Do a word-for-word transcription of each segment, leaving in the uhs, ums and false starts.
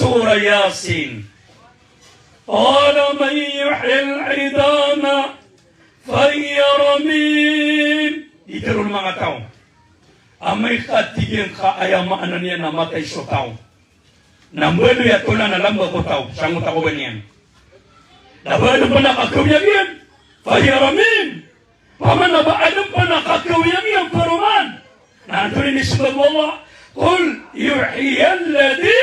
Surah Yasin. Qala man yuhyil idhama fahiya ramim. Di tero o manga taw. Amay ka tig iyan ka aya maana niyan na matay so taw na mbaloy a tolan a lamba ko taw, sangotan ko ba niyan. Na ba adn pn a kakawiyag iyan, fahiya ramim. Pamana ba adn pn a kakawiyag iyan paroman. Na antonaa i inismbag o Allah? Qul yuhyiha alladhi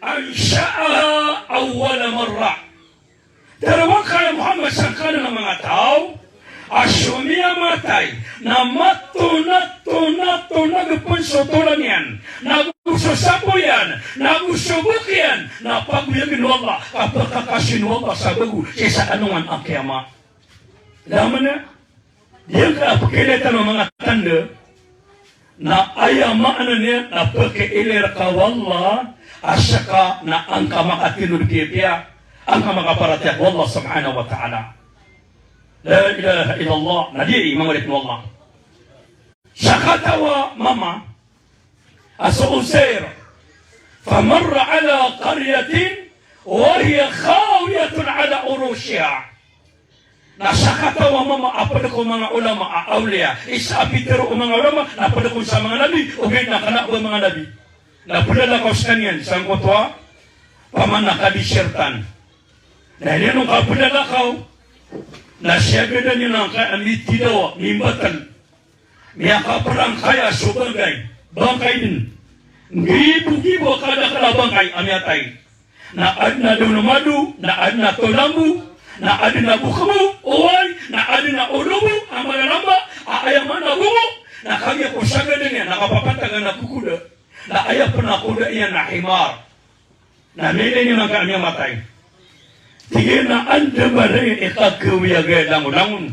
ansha'aha awwala marrah. Tero angka ya Muhammad sangkanan a manga taw a so miyamatay na matonatonatona pn so tolan iyan, nago so sapo iyan, nago so bok iyan, na pagoyagn o Allah, kapakakasoyn o Allah sa bago sii sa alongan a kiyamat. Lamana, di angka a pkhailay tano a manga tanda na aya maana niyan na pkhailay rka o Allah a saka na angka makatindg piyapiya, angka makaparatiyaya ko Allah subhanahu wa ta'ala. La ilaha illallah. Na di, manga oripn o Allah, sakataw a mama a so Uzair, famarra ala qaryatin wa hiya khawiyatun ala urushiha. Na sakataw a mama a pd ko manga ulama a awliya, isa a pitharo o manga ulama na pd ko sa manga nabi, ogaid na kna o ba manga nabi. Na plalakaw skaniyan sangkoto a pamana ka disirtan. Na iniyan on ka plalakaw na siyagadan iyan angkaya a mitidawa, mimbatl. Miyakaprangkaya so bangkay, bangkay dn. Nggibogibo a kadakl a bangkay a miyatay. Na adn a donomado, na adn a tolambo, na adn a bokbo, oway, na adn a olobo a malalamba a aya maana a bongo. Na kagiya ko sagadan iyan na kapapantagan a kokoda. Na aya pn a koda iyan na himar. Na miyailay niyan angkaya a miyamatay. Tig iyan a andamanaya i kakawiyag aya langolangon.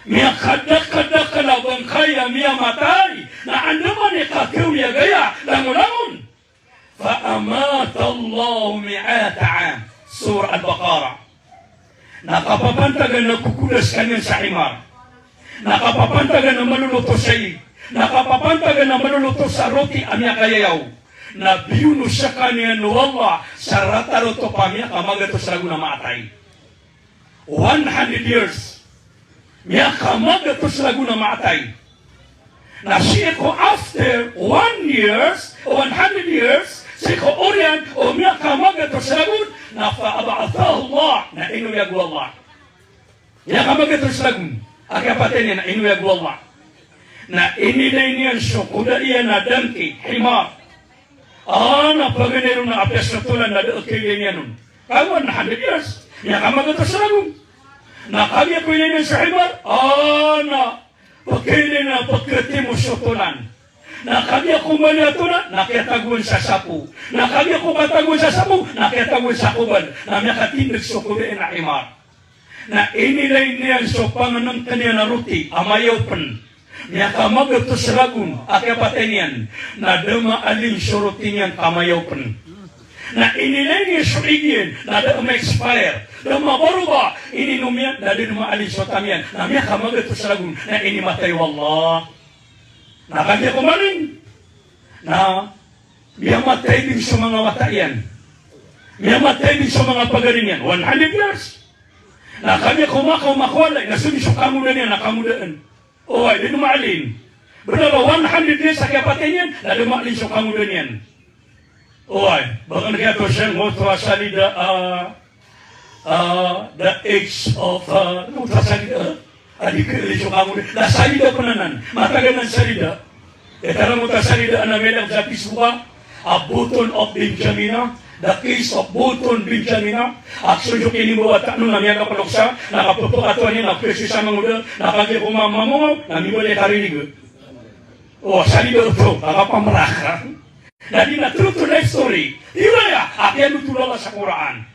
Miyakadakadakl a bangkay a miyamatay. Na andamanaya i kakawiyag aya langolangon. Fa amatahallahu mi'ata 'am. Surah Al-Baqarah. Na kapapantagan a kokoda skaniyan sa himar. Na kapapantagan a malolotos sa ig. Na kapapantagan a malolotos sa roti a miyakayayaw. Na biyono skaniyan o Allah sa rata rotop a miyakamagatos ragon a maatay. One hundred years. Miyakamagatos ragon a maatay. Na sii ko after one years, one hundred years, sii ko oriyan o miyakamagatos ragon, na fa ab'athahu Allah, na inoyag o Allah. Miyakamagatos ragon a kiyapatay niyan, na inoyag o Allah. Na inilay niyan so koda iyan a dangki, himar. A, na paganay ron na apiya so tolan na da a kailay niyan on. Ka one hundred years, miyakamagatos ragon. Na kagiya ko ilay niyan so himar, a, na pkhailay na pkhatimo so tolan. Na kagiya ko mali a tolan, na kiyatagoan sa sapo. Na kagiya ko katagoan sa sapo, na kiyatagoan sa kobal. Na miyakatindg so koda iyan a himar. Na inilay niyan so pangnngkn iyan a roti a mayaw pn. Miyakamagatos ragon a kiyapatay niyan. Na da maalin so roti niyan ka mayaw pn. Na inilay niyan so ig iyan, na da ma-expire, da mabaroba, ininom iyan, na da maalin so tam iyan, na miyakamagatos ragon, na inimatay o Allah. Na kagiya ko maalin, na miyamatay dn so manga wata iyan. Miyamatay dn so manga pagari niyan, one hundred years. Na kagiya ko makaoma ko walay, na so dn so kangoda niyan, na kangodaan. Oway, da dn maalin. Bnar a one hundred years a kiyapatay niyan, na da maalin so kangoda niyan. Oway, ba kn kiyato sangkoto a salida, a, a, the age of, a, ano oto a salida, a? A di kaalin so kangoda. Na salida pn anan. Matagan a salida. Aya tharoon oto a salida a miyailay ko sa Facebook a, a Button of Benjamin, a, the case of Button Benjamin, a, a so dn so kinimbawataan on a miyagapaloks a, na kapphakatowan iyan a piyasoi sa mangoda, na kagiya ko ma-, mamongaw, na mimbaloy a karinig. O, salida oto, a kapamrak. Na di na true to life story. Di ba aya, a kiyanothol o Allah sa Qur'an.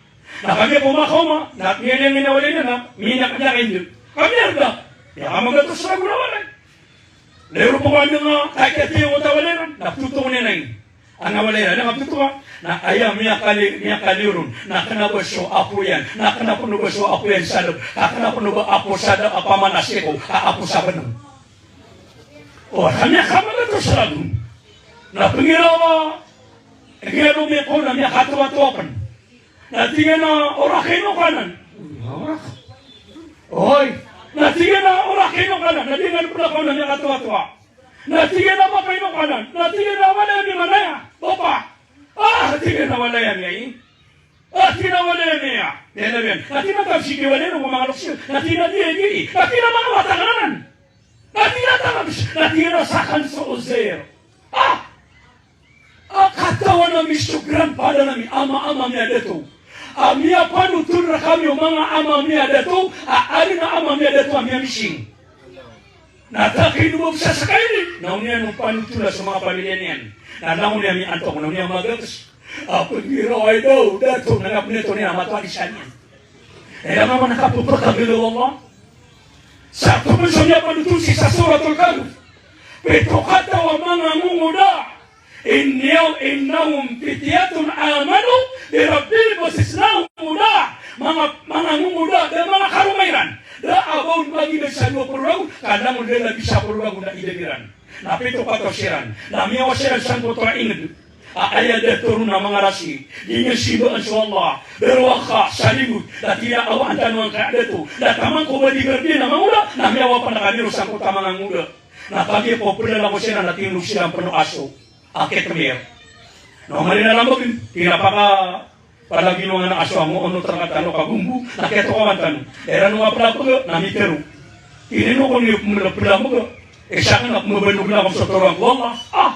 Na kagiya ko makaoma, na miyailay iyan a walay niyan, na miyailay iyan a walay niyan. Ka miyarga. Miyakamagatos ragon a walay. Lay ron pn ko anda nga, kay kiyatiyong oto a walay ran, na ptotong iyan a ing. Anda a walay ran, na ptotong a. Na aya miyakali-, miyakaliyo ron, na kna ba so apo iyan, na kna pn ba so apo iyan sa lb, na kna pn ba apo sa da, a pamana sii ko, a apo sa bnng. O, na miyakamagatos ragon. Na pnggiraw a Giya lomiko na miyakatowatowa pn. Na tig iyan a, o rakn o kanan. Oy. Na tig iyan a, o rakn o kanan. Na tig iyan a, o rakn o kanan, miyakatowatowa. Na tig iyan a, o rakn o kanan. Na tig iyan a, walay ami manaya. Opa. Ah, tig iyan a, walay ami ai. Ah, tig iyan a, walay ami aya. Aya na biyan. Na tig iyan a, tabs i kiwalay ron ko manga loks iyan. Na tig iyan a, di, di. Na tig iyan a, manga wata ka anan. Na tig iyan a, tabs. Na tig iyan a, sakn so Uzair. Ah! A katawan ami so grandfather ami, ama, ama ami a dato, a miyapanotol rkami o manga ama ami a dato, a adn a ama ami a dato a miyamising. Na takay no ba bsa sa kaini, na oniyan o panotola so manga pamilya niyan. Na langon iyan miyantok, na oniyan magaks. A pnggiraw ay daw, dato, na ngapnito niyan, a matoa di sa niyan. Aya mambo na kapphakagalaw o Allah. Sa toman so miyapanotol sii sa Suratul Kahf. Pito kataw a manga ngongoda. Innaw-, innahum fityatun amanu bi rabbihim wa zidnahum huda. Manga, manga ngongoda, da manga karoma iran. Da a ba on magina sa dowa polo ragon, ka langon da lagi sa polo ragon na ideg iran. Na pito kataw siran. Na miyawa siran sangkoto a ingd. A aya dato ron na manga rasi, di niyan simbaan so Allah, bero a ka, sa lingod, na tig iyan a awaan tano angkaya dato, na taman ko ba di gardi na mangoda, na miyawa pn a kami ron sangkoto a manga ngoda. Na kagiya ko plalako siran na tiyondog siran pn o aso a kitmir. Na o mari na lambagn, tig iyan a paka palagino nga na aso a ngoonot rka tano ka gombo, na kiyatokawan tano. Iran o nga plapg na mitero. Tig iyan a ino ko niyo pmla-, plapg? E sakn na pmbanog na ko so toroan ko Allah. Ah!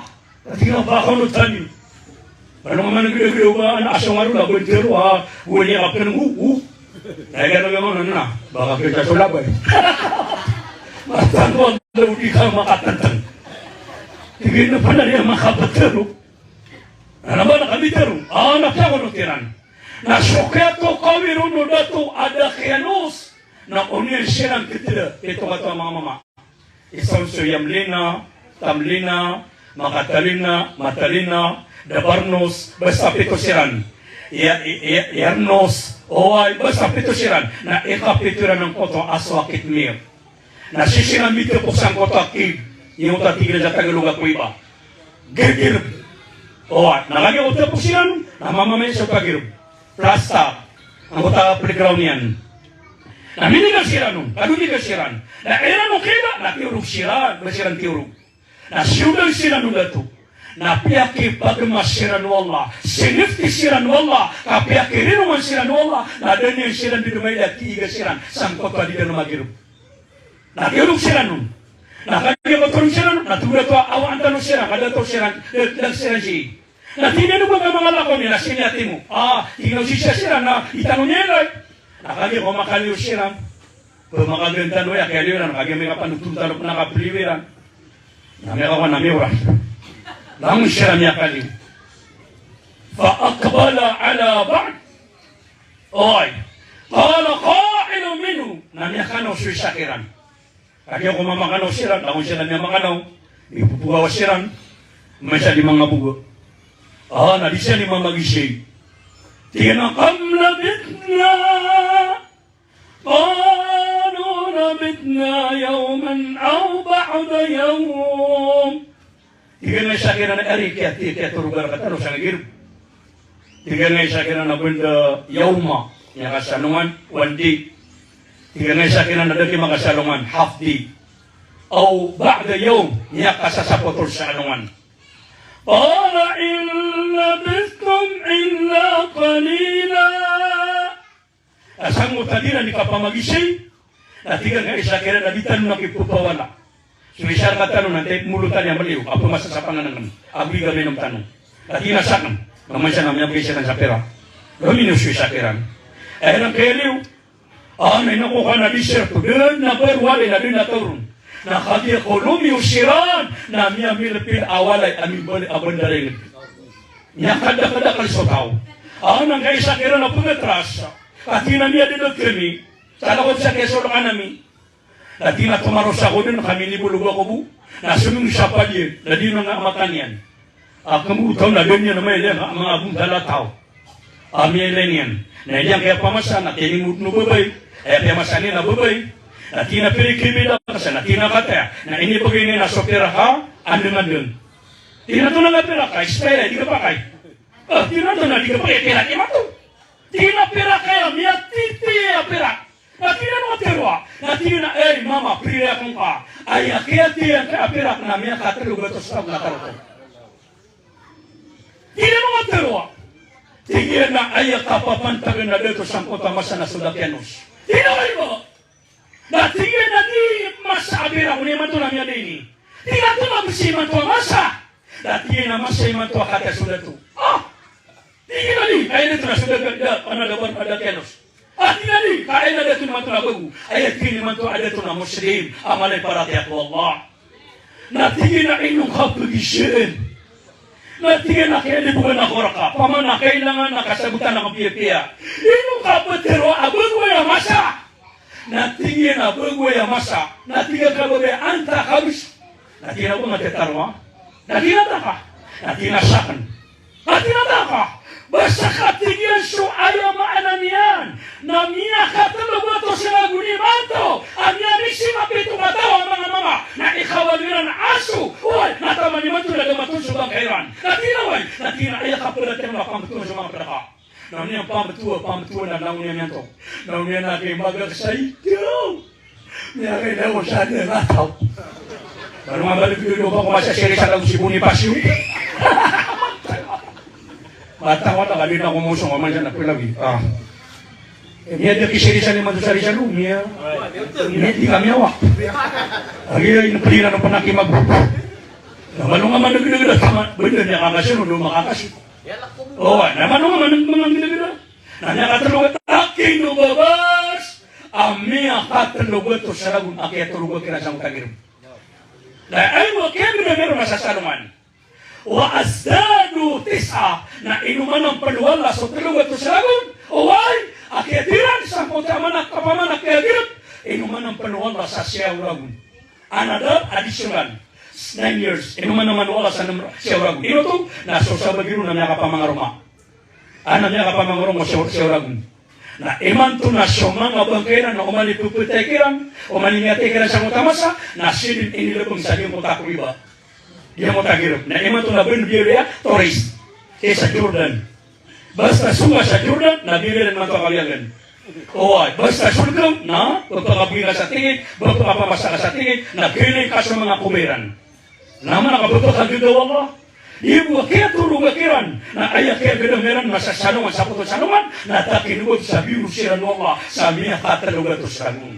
Tig iyan a ba ka onot tano. Ba no nga man gdagda o ba na aso nga ron na bntero a, o niyan a pn, o, o. Na iyan a gano'n na, ba ka kisa so labay. Matano a daw di ka makatantang. Tig iyan a ba na niyan makaptero. Na, na ba na kami tero. Ah, na piyaonot iran. Na so kiyatokawi ron o dato a da kiyanos. Na oniyan siran ktda, pito kataw a manga mama. Isa on so Yamlina, Tamlina, Makatalina, Matalina, Dabarnos, basta pito siran. Ya, ya, Yarnos, oway, basta pito siran. Na ikapito iran angkoto a aso a kitmir. Na sii siran mitapok sangkoto a kid, ino ta tig iran sa Tagalog a kuweba. Girgirb. Oway, na kagiya ko tapok siran, na mamamay sa pagirb. Plasta. Angkoto a playground iyan. Na miniga siran on, kadoniga siran. Na iran o kida, na tiyorog siran, ba siran tiyorog. Na siyodan siran o dato. Na piyakipagma siran o Allah. Sinifti siran o Allah. Ka piyakirirongan siran o Allah. Na da niyan siran di dmaila kiiga siran. Sangkoto a di dn magirb. Na tiyorog siran on. Na kagiya ko torog siran on, na tig o dato a awaan tano siran, ka dato siran, da, da siran sii. Na tig iyan o ba ka manga lakaw niyan, na sii niyan timo. Ah, tig iyan o sii siran, na itano niyan ilay. Na kagiya ko makaliyo siran. Ba makagantano aya kiyaliyo iran, kagiya miyakapanotol tano pn a kapliyo iran. Na miyakawan na miyoras. Langon siran miyakaliyo. Fa aqbala ala ba'd. Oy. Qala qa'ilun minhum. Na miyakanaw so isa kiran. Kagiya ko mamakanaw siran, langon siran miyamakanaw, mipopogawa siran, masa di mangaboga. Ah, na di siran di mamagisay. Tig iyan a, "Kam labithna?" Qalu labithna yawman aw ba'da yawm. Tig iyan a isa kiran a ari kiya, kiya, kiyatoroga rktano sangkai a girb. Tig iyan a isa kiran a bnda yawma, miyakasalongan, one day. Tig iyan a isa kiran a da ki makasalongan, half day. Aw ba'da yawm, miyakasasapotol sa alongan. Qala in labithtum illa qalila. Na sangkoto a di iran di kapamagisay, na tig iyan a isa kiran a di tano na kipphawala. So isa rktano na antaa i pmolotan iyan a maliyo, a pmasa sa pangnngkn, ago iga miyanom tano. Na tig iyan a sakn, na masa na miyabgay siran sa pira. Lominiyo so isa kiran. Aya iran kiyaliyo, a, na ino ko ka na disyerto, da dn a barowalay, na da dn a taw ron. Na kagiya ko lomiyo siran, na miyamilpil a walay a mimbali a bandarengd. Miyakadakdakl so taw. A, na angkai isa kiran a pngatras. Ka tig iyan a miyadadg kami, sa lakod sa kiyasolkan ami. Na tig iyan a tomaros ako dn, ka minibolog ako bo. Na sominggo sa padiyan, na di iyan a matan iyan. A kmbotaw na da niyan mailay a manga bontal a taw a miyailay niyan. Na ilay angkai a pamasa, na kinimod o babay. Aya piyamasa niyan a babay. Na tig iyan a pira i kibida ka sa, na tig iyan a kataya. Na inibgay niyan a so pira ka andang-andang. Tig iyan a tonaa nga pira ka, expire, di kapakay. Ah, tig iyan a antonaa di kapakay a pirak imanto? Tig iyan a pirak aya, miyatiti a pirak. Na tig iyan a antonaa, na tig iyan a, "Ay, mama, piri akongka. Aya kiyatitiyan ka a pirak na miyakatlo gatos ragon a tarotop." Tig iyan a antonaa, tig iyan a aya kapapantagan a dato sangkoto a masa na so da kiyanos. Tig iyan a, "Ay, ba." Na tig iyan a di masa a pirak, odi imanto na miyada ini. Tig iyan a antonaa bes imanto a masa. Na tig iyan a masa imanto a katiya so dato. Ah! Tig iyan a di, aya dato na so da, da, ana da bar, da kiyanos. Ah, tig iyan a di, ka aya dato imanto na bago. Aya tig iyan imanto a dato na Muslim, a mala i paratiyaya ko Allah. Na tig iyan a ino ngka pagizaan? Na tig iyan a kiyalibogan ako rka, pamana kailangan a kasabotan ako piyapiya. Ino ngka ptharoa a bago aya masa? Na tig iyan a bago aya masa. Na tig iyan a kababaya, anta kabes. Na tig iyan a ba nga tharoa? Na tig iyan a taka. Na tig iyan a sakn. Na tig iyan a taka. Basta ka tig iyan so aya maana niyan na miyakatlo gatos ragon imanto a miyamisi mapito kataw a manga mama, na ikawalo iran a aso, oway, na taman imanto na da matoon so bangkay iran. Na tig iyan a oway, na tig iyan a aya kaparatiyaya na pambtowan so manga pd rka. Na oniyan pambtowa, pambtowa na langon iyan imanto. Na oniyan na kay maga sa ikaw. Miyakailay ko sa niyan a taw. Balo nga balik dito ba ko masa siri sa law si Bonifacio. Bata ko ata, kadi na ko mosong ko man sa na pila wi. Ah. Eh, miyada ki siri sa niyan man sa siri sa lumi, ah. Miyada kami awa. Agi, inpli na panaki mag-, na balo nga managdaga da, tama, benda niyan kakasi, no, no, makakasi. O, na mano nga manang, manang gida-gida. Na miyakatlo gatos, a kinobabas a miyakatlo gatos ragon a kiyatoroga kiran sangkoto a girb. Na aya bo a kiyagdam iran na sa salongan. Wa azdadu tis'a, na inomanan pn o Allah so tlo gatos ragon. Oway, a kiyatira sangkoto a maana, kapamaana a kiyagirb, inomanan pn o Allah sa siyaw ragon. Another additional nine years. Inomanan o Allah sa nm-, siyaw ragon. Ino oto? Na so sabagi ron na miyakapamangaroma. A, na miyakapamangaroma siyaw, siyaw ragon. Na imanto na so manga bangkay iran na oman i pphatay kiran, oman i miyatay kiran sangkoto a masa, na sii dn inilbng sa giyangkoto a kobiba. Giyangkoto a girb. Na imanto na bn biyaloy a tourist. Kay sa Jordan. Basta so nga sa Jordan, na biyaloy iran imanto a kawiyagan. Oway, basta so lkaw, na pphakaboy ka sa tingid, pphakapamasa ka sa tingid, na biyaloy ka so manga koba iran. Na mana ka pphakagaga o Allah. Di bo a kiyatoroga kiran, na aya kiyagdam iran na sa salongan, sa koto a salongan, na takinog sa biyaloy siran o Allah sa miyakatlo gatos ragon.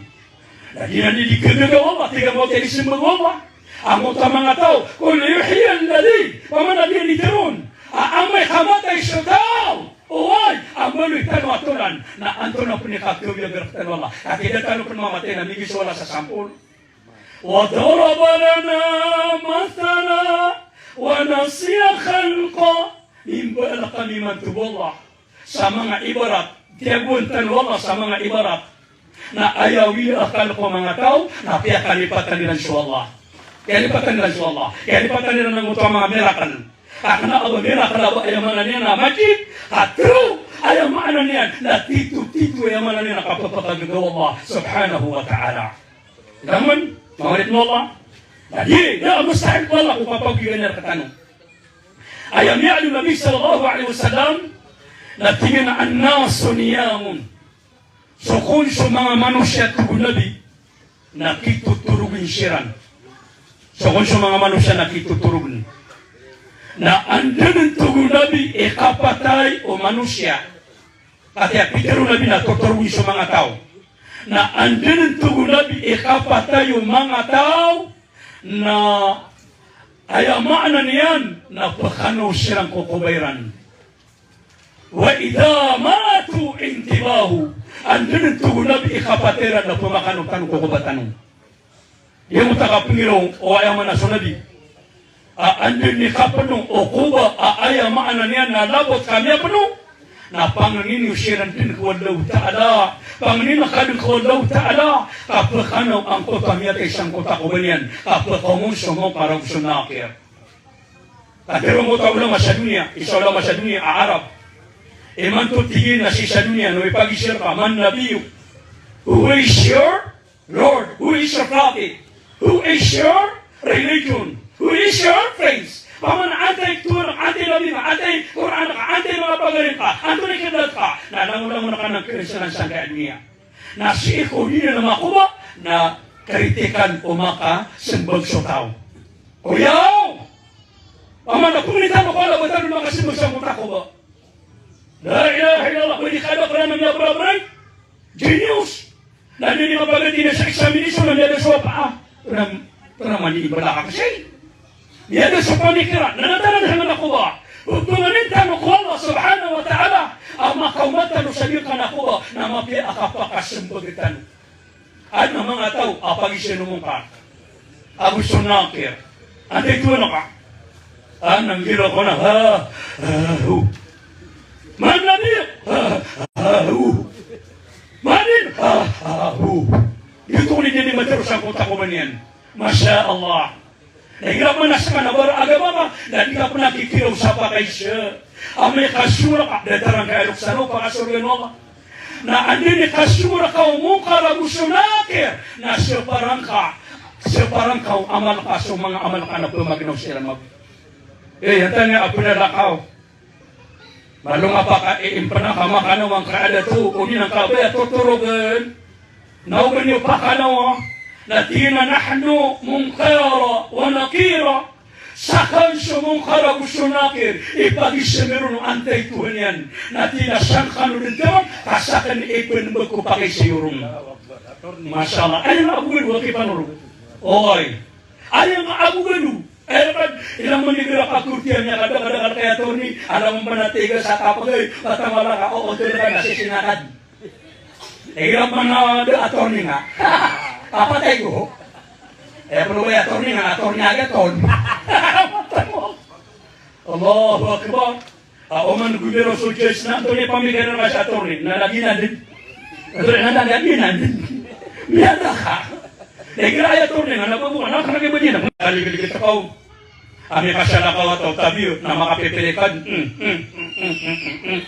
Na giyanan i di kagaga o Allah, tig a mawta i di smbag o Allah. Angkoto a manga taw, qul yuhyiha alladhi, pamana giya di tharoon a amay ka matay so taw, oway, a mbaloy tano a tolan, na antonaa pn i kakawiyag rktano o Allah. Ka di tano pn mamatay na migay so Allah sa sampol. Wa daraba lana mathalan wa nasiya khalqah. Mimbaal kami imanto o Allah sa manga ibarat, tiyagoan tano o Allah sa manga ibarat. Na aya wiya a khalq o manga taw, na piyakalipatan iran so Allah. Kalipatan iran so Allah. Kalipatan iran angkoto a manga miracle. Ka kna a ba miracle a ba aya maana niyan na magic, ka true aya maana niyan na tito-tito aya maana niyan na kapphakagaga o Allah subhanahu wa ta'ala. Daman, manga oripn o Allah. Na di, da a mustahil ko Allah ko kapagoygan iyan rktano. Aya miyaaloy o Nabi sallallahu alaihi wasallam, na tig iyan a, "An-nasu niyamun." So kon so manga manosiya, tig o Nabi, na kitotorogn siran. So kon so manga manosiya na kitotorogn. Na anda dn, tig o Nabi, i kapatay o manosiya. Katii a pitharo o Nabi na totorogn so manga taw. Na anda dn, tig o Nabi, i kapatay o manga taw, na aya maana niyan na pkhanaw siran ko koba iran. Wa idha matu intibahu. Anda dn, tig o Nabi, i kapatay iran na pmakanaw tano ko koba tano. Giyoto a kapngiraw o aya maana so Nabi a anda dn i kapno o koba a aya maana niyan na labot ka miyapno, na pangnin iyo siran dn ko Allahu Ta'ala, pangnin ka dn ko Allahu Ta'ala, ka pkhanaw angkoto a miyatay sangkoto a koba niyan, ka pkhaoma on so mawka ragon so nakir. Katharo angkoto a ulama sa doniya, isa a ulama sa doniya a Arab. Imanto tig iyan a sii sa doniya na o ipagizaan ka, "Man nabiyyuk?" Who is your Lord, who is your prophet? Who is your religion? Who is your friends? Paman antai Tuhan, antai Nabi ka, antai Quran ka, antai manga pagari ka, antai kiblat ka, na langon-langon ka na kirisanan sangkai a doniya. Na sii ko di na makakoba, na kritikan o makasembag so taw. Oyaw! Paman na pangnin tano ko Allah ba tano makasembag sangkoto a koba. La ilaha illallah, ba di ka da ko na miyabrabray. Genius. Na di ni mapagati na sa examination na miyada so apa, ah. Pernah, pernah mandi ibadah ka kasi. Miyada so pamikiran, na datar na hangan a koba. Pangnin tano ko Allah subhanahu wa ta'ala a makaoma tano sa di ka na koba, na mapiya a kapakasembag tano. Adn a manga taw a pagiza o Munkar ago so Nakir. Antai tohan ka? Adn a nggiraw ko na, ha, ha, hu. Man Nabi? Ha, ha, hu. Man in? Ha, ha, hu. Giyoto i di ni matero sangkoto a koba niyan. Masha Allah. Na igira pman a ska na bara agama ka, na di ka pn a kikiraw sa pakaiza. Amay ka sowara ka, datar angka a loks a pakasorga o Allah. Na anda i kasowara ka o Munkar ago so Nakir, na saparan ka, saparan ka o amal ka so manga amal ka na pmagnaw siran mag-, eh, antaa niyan a pnalakaw. Malo nga pakaimpna ka makanaw angka a dato, o di na angka a baya totorogn. Na oba niyo pakanaw, na tig iyan a nahnu Munkar wa Nakir. Sakn so Munkar ago so Nakir, ipagiza mi ron o antai tohan iyan. Na tig iyan a sangkano dn taman, ka sakn i pnmbag ko pakaiza iyo ron. Masha Allah. Aya nga ago gado a kipanorog. Oy. Aya nga ago gado. Aya pd, ilang man igira ka korte a miyakadakadakal kay attorney, alang man a tiga sa kapagay, batang wala ka, oo, tira ka na sisinakad. Igira man a da attorney nga. Kapatay ko. Aya pn o ba attorney nga, attorney a gaton. Allahu Akbar. A, oman gomiraw so judge na, antonaa i pamikiran ka sa attorney, na lagid iyan dn. Antonaa, na lagid iyan dn. Miyada ka. Na igira aya attorney na, na bago ka, na kna ki badina. Kaligid ka kaw. Ami ka sa lakaw a taw tabiyo, na makapipili ka. Hmm, hmm, hmm.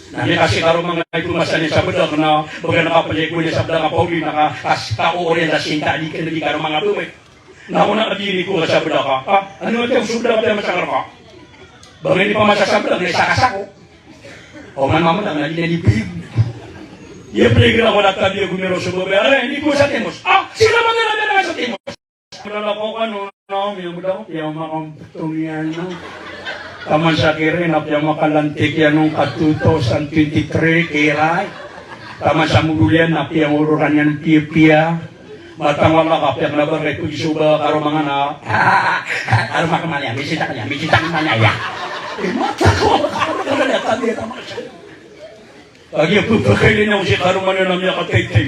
Na ami ka si karoma nga ito masa ni sabda ka na, baga na kapili ko ni sabda ka pauli, na ka, kas-, ka o orientasyon ta, di ka, di karoma nga baway. Na ako na a di ini ko ka sabda ka. Ah, ano nga tiyan sabda ka tiyan masakar ka? Ba nga ini pa masasabda, nga isa ka sako. O man mamada, nga di na di pili. Iya piligira ko na tabiya gomiraw so babay. Aray, ini ko sa timos. Ah, sila man nga na sa timos. Malala ko ka no, no, miya buda ko, piya makampetong iyan, no. Taman sa kiri, na piya makalantik iyan, no, ka two thousand twenty-three, kiray. Taman sa modol iyan, na piya ngororan iyan, piya-piya. Matang wala ka, piya kena ba kay pegi soba, karoma nga na. Karoma ka man iyan, misita ka niyan, misita ka man iyan. Eh, matang wala ka, karoma ka na, tabi ka man. Lagi a pepekay niyan, si karoma niyan, na miyakataytay.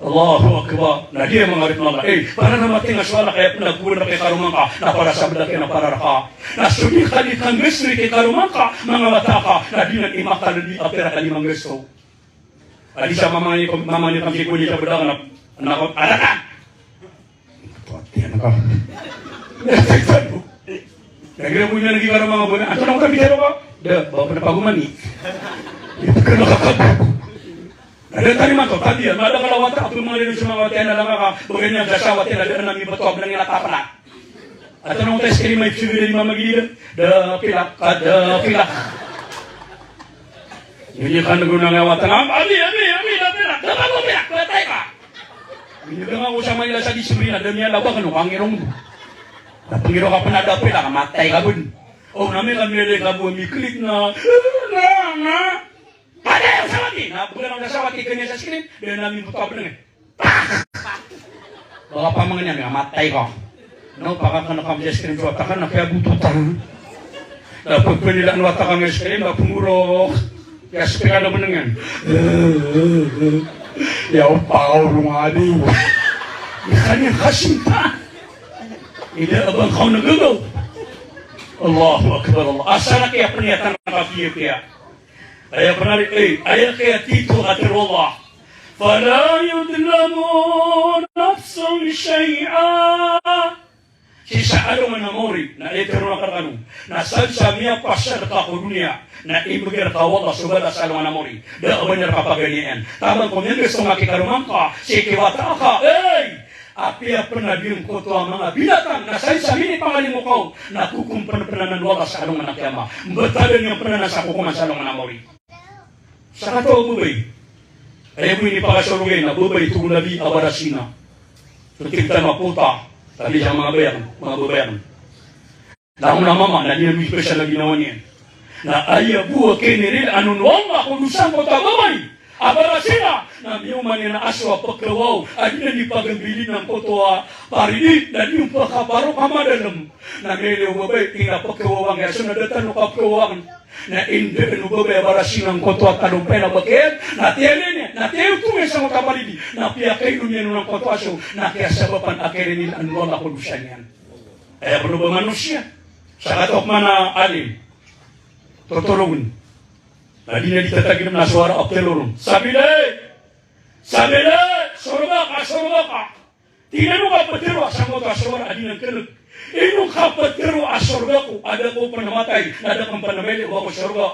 Allahu Akbar. Na di a manga ripen o Allah. Eh, para na mating a sowal ka aya pn a gowani rka i karoma ngka, na para sabda ki na para rka. Na so di ka di kanggastoy ki karoma ngka, manga wata ka, na di nan i makalbi a pira ka di manggasto. A di sa mamangni, mamangni ka msi gowani sa bda ka na, na ko, ada ka. Pati anak ka. Lagi na bo iyan lagi karoma nga bo na. Antonaa ko tabitaro ka? Da, ba pn a pagomani. Ipkn ka ka. Ada tarimato, tabiya, madakl a wata, a pmangalido so manga wata iyan a langa ka, bagay niyan sa wata iyan a da a nami bto a bnang iyan a tapla. Antonaa oto a ice cream a ipsogod a di mamagidi da, da pilak, ka da pilak. Ini kan gona nga wata, ami, ami, ami, da pilak, da bago pilak, patay ka. Ini da nga ko sa Manila sa Disiplina, da miyalabak, ano, kangirong. Da pangirong ka pn a da pilak, matay ka pn. O, nami ka miyalay ka bo, miklik na, na, na. Patay ako sa wati! Na bgay ako sa wati, kanya sa screen, da nami bto a bnang iyan. Pak! Baka pamangnin ami, matay ka. No, pakakna ka sa screen so wata ka, na piyabototan. Da pphanilaan o wata ka sa screen, da pngorok. Piyaspik a bnang iyan. Ya, o pakaorong a di. Kanya kasinta. Ida a ba ngka on gagaw. Allahu Akbar, Allah. Asar a kiyapniyatan a kapiyapiya. Aya pn a, eh, aya kaya tito a tero o Allah. Fala yudlamu nafsun shay'a. Sii sa alongan a maori, na aya tero akn rkano. Na san sa miyapasad ka ko doniya, na imbgay rka o Allah so balas sa alongan a maori. Da a ba niyan rka paganiyaan. Taman ko miyanggasto ngka ki karoma ngka, sii ki wata ka, eh! Apiya pn a di ngkoto a manga binatang na saisa minipangalimo kaw na kokompnpnanan o Allah sa alongan a kiyama. Mbtadn iyan pn anan sa kokoman sa alongan a maori. Sakataw a babay. Aya bo inipakasorogay na babay, tig o Nabi, a barasina. So tig tano a pota, tabi sa manga babay akn, manga babay akn. Langon a mama na di niyan mipesal a ginawa niyan. Na aya bo a kinirilaan on o Allah ko dosa angkoto a babay a barasina, na miyaoma niyan a aso a pkawaw a di niyan ipagmbilin angkoto a paridi, na di niyan pkaparo ka madalm. Na miyailay o babay, ina, pkawaw angkai aso, na da tano kapkawaw angkai. Na indaan o babay a barasina angkoto a talompay na bakiyan, na tiyalin iyan, na tiyayoto iyan sangkoto a paridi, na piyakainom iyan on angkoto a aso, na kiyasabapan a kinirilaan o Allah ko dosa niyan. Aya pn o ba manosiya. Sakataw a pman a alim. Totorogon. Na di niyan di tatagn na sowara a ptorogon. Sabila! Sabila! Sorga ka, sorga ka. Tig iyan a ino ka ptoro a sangkoto a sowara a di niyan kneg. Ino ka ptoro a sorga ko a da ko pn matay, na da ko pn mailay o ba ko sorga.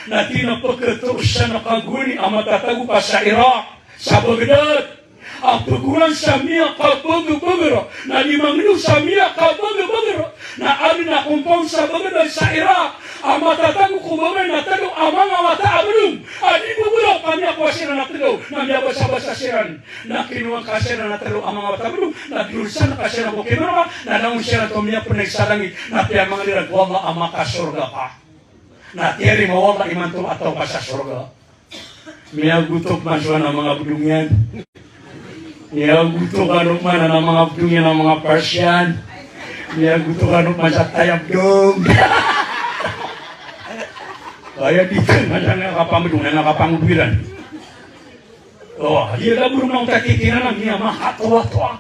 Na tig iyan a pkatoros san ka gowani a matatago ka sa Iraq, sa Baghdad. A pgoran sa miyakabagabagr, na di mangndao sa miyakabagabagr. Na adn a compound sa Baghdad sa Iraq a matatago ko babay na tlo a manga wata a bdong a di bobolaw ka miyakowa siran a tlo, na miyabasabasa siran. Na kinowa ka siran a tlo a manga wata a bdong, na diyolsan ka siran ko kimarka, na langon siran oto miyapnay sa langit, na piyamangni ran ko Allah a makasorga ka. Na tiyarima o Allah imanto a taw ka sa sorga. Miyagoto pman so anan a manga bdong iyan. Miyagoto kano pman anan a manga bdong iyan a manga Persian. Miyagoto kano pman sa tayabdong. Aya di tano a kapambdong, a kapangudwiran. O, di a da bdong na oto a titinanan iyan a makatoatoa.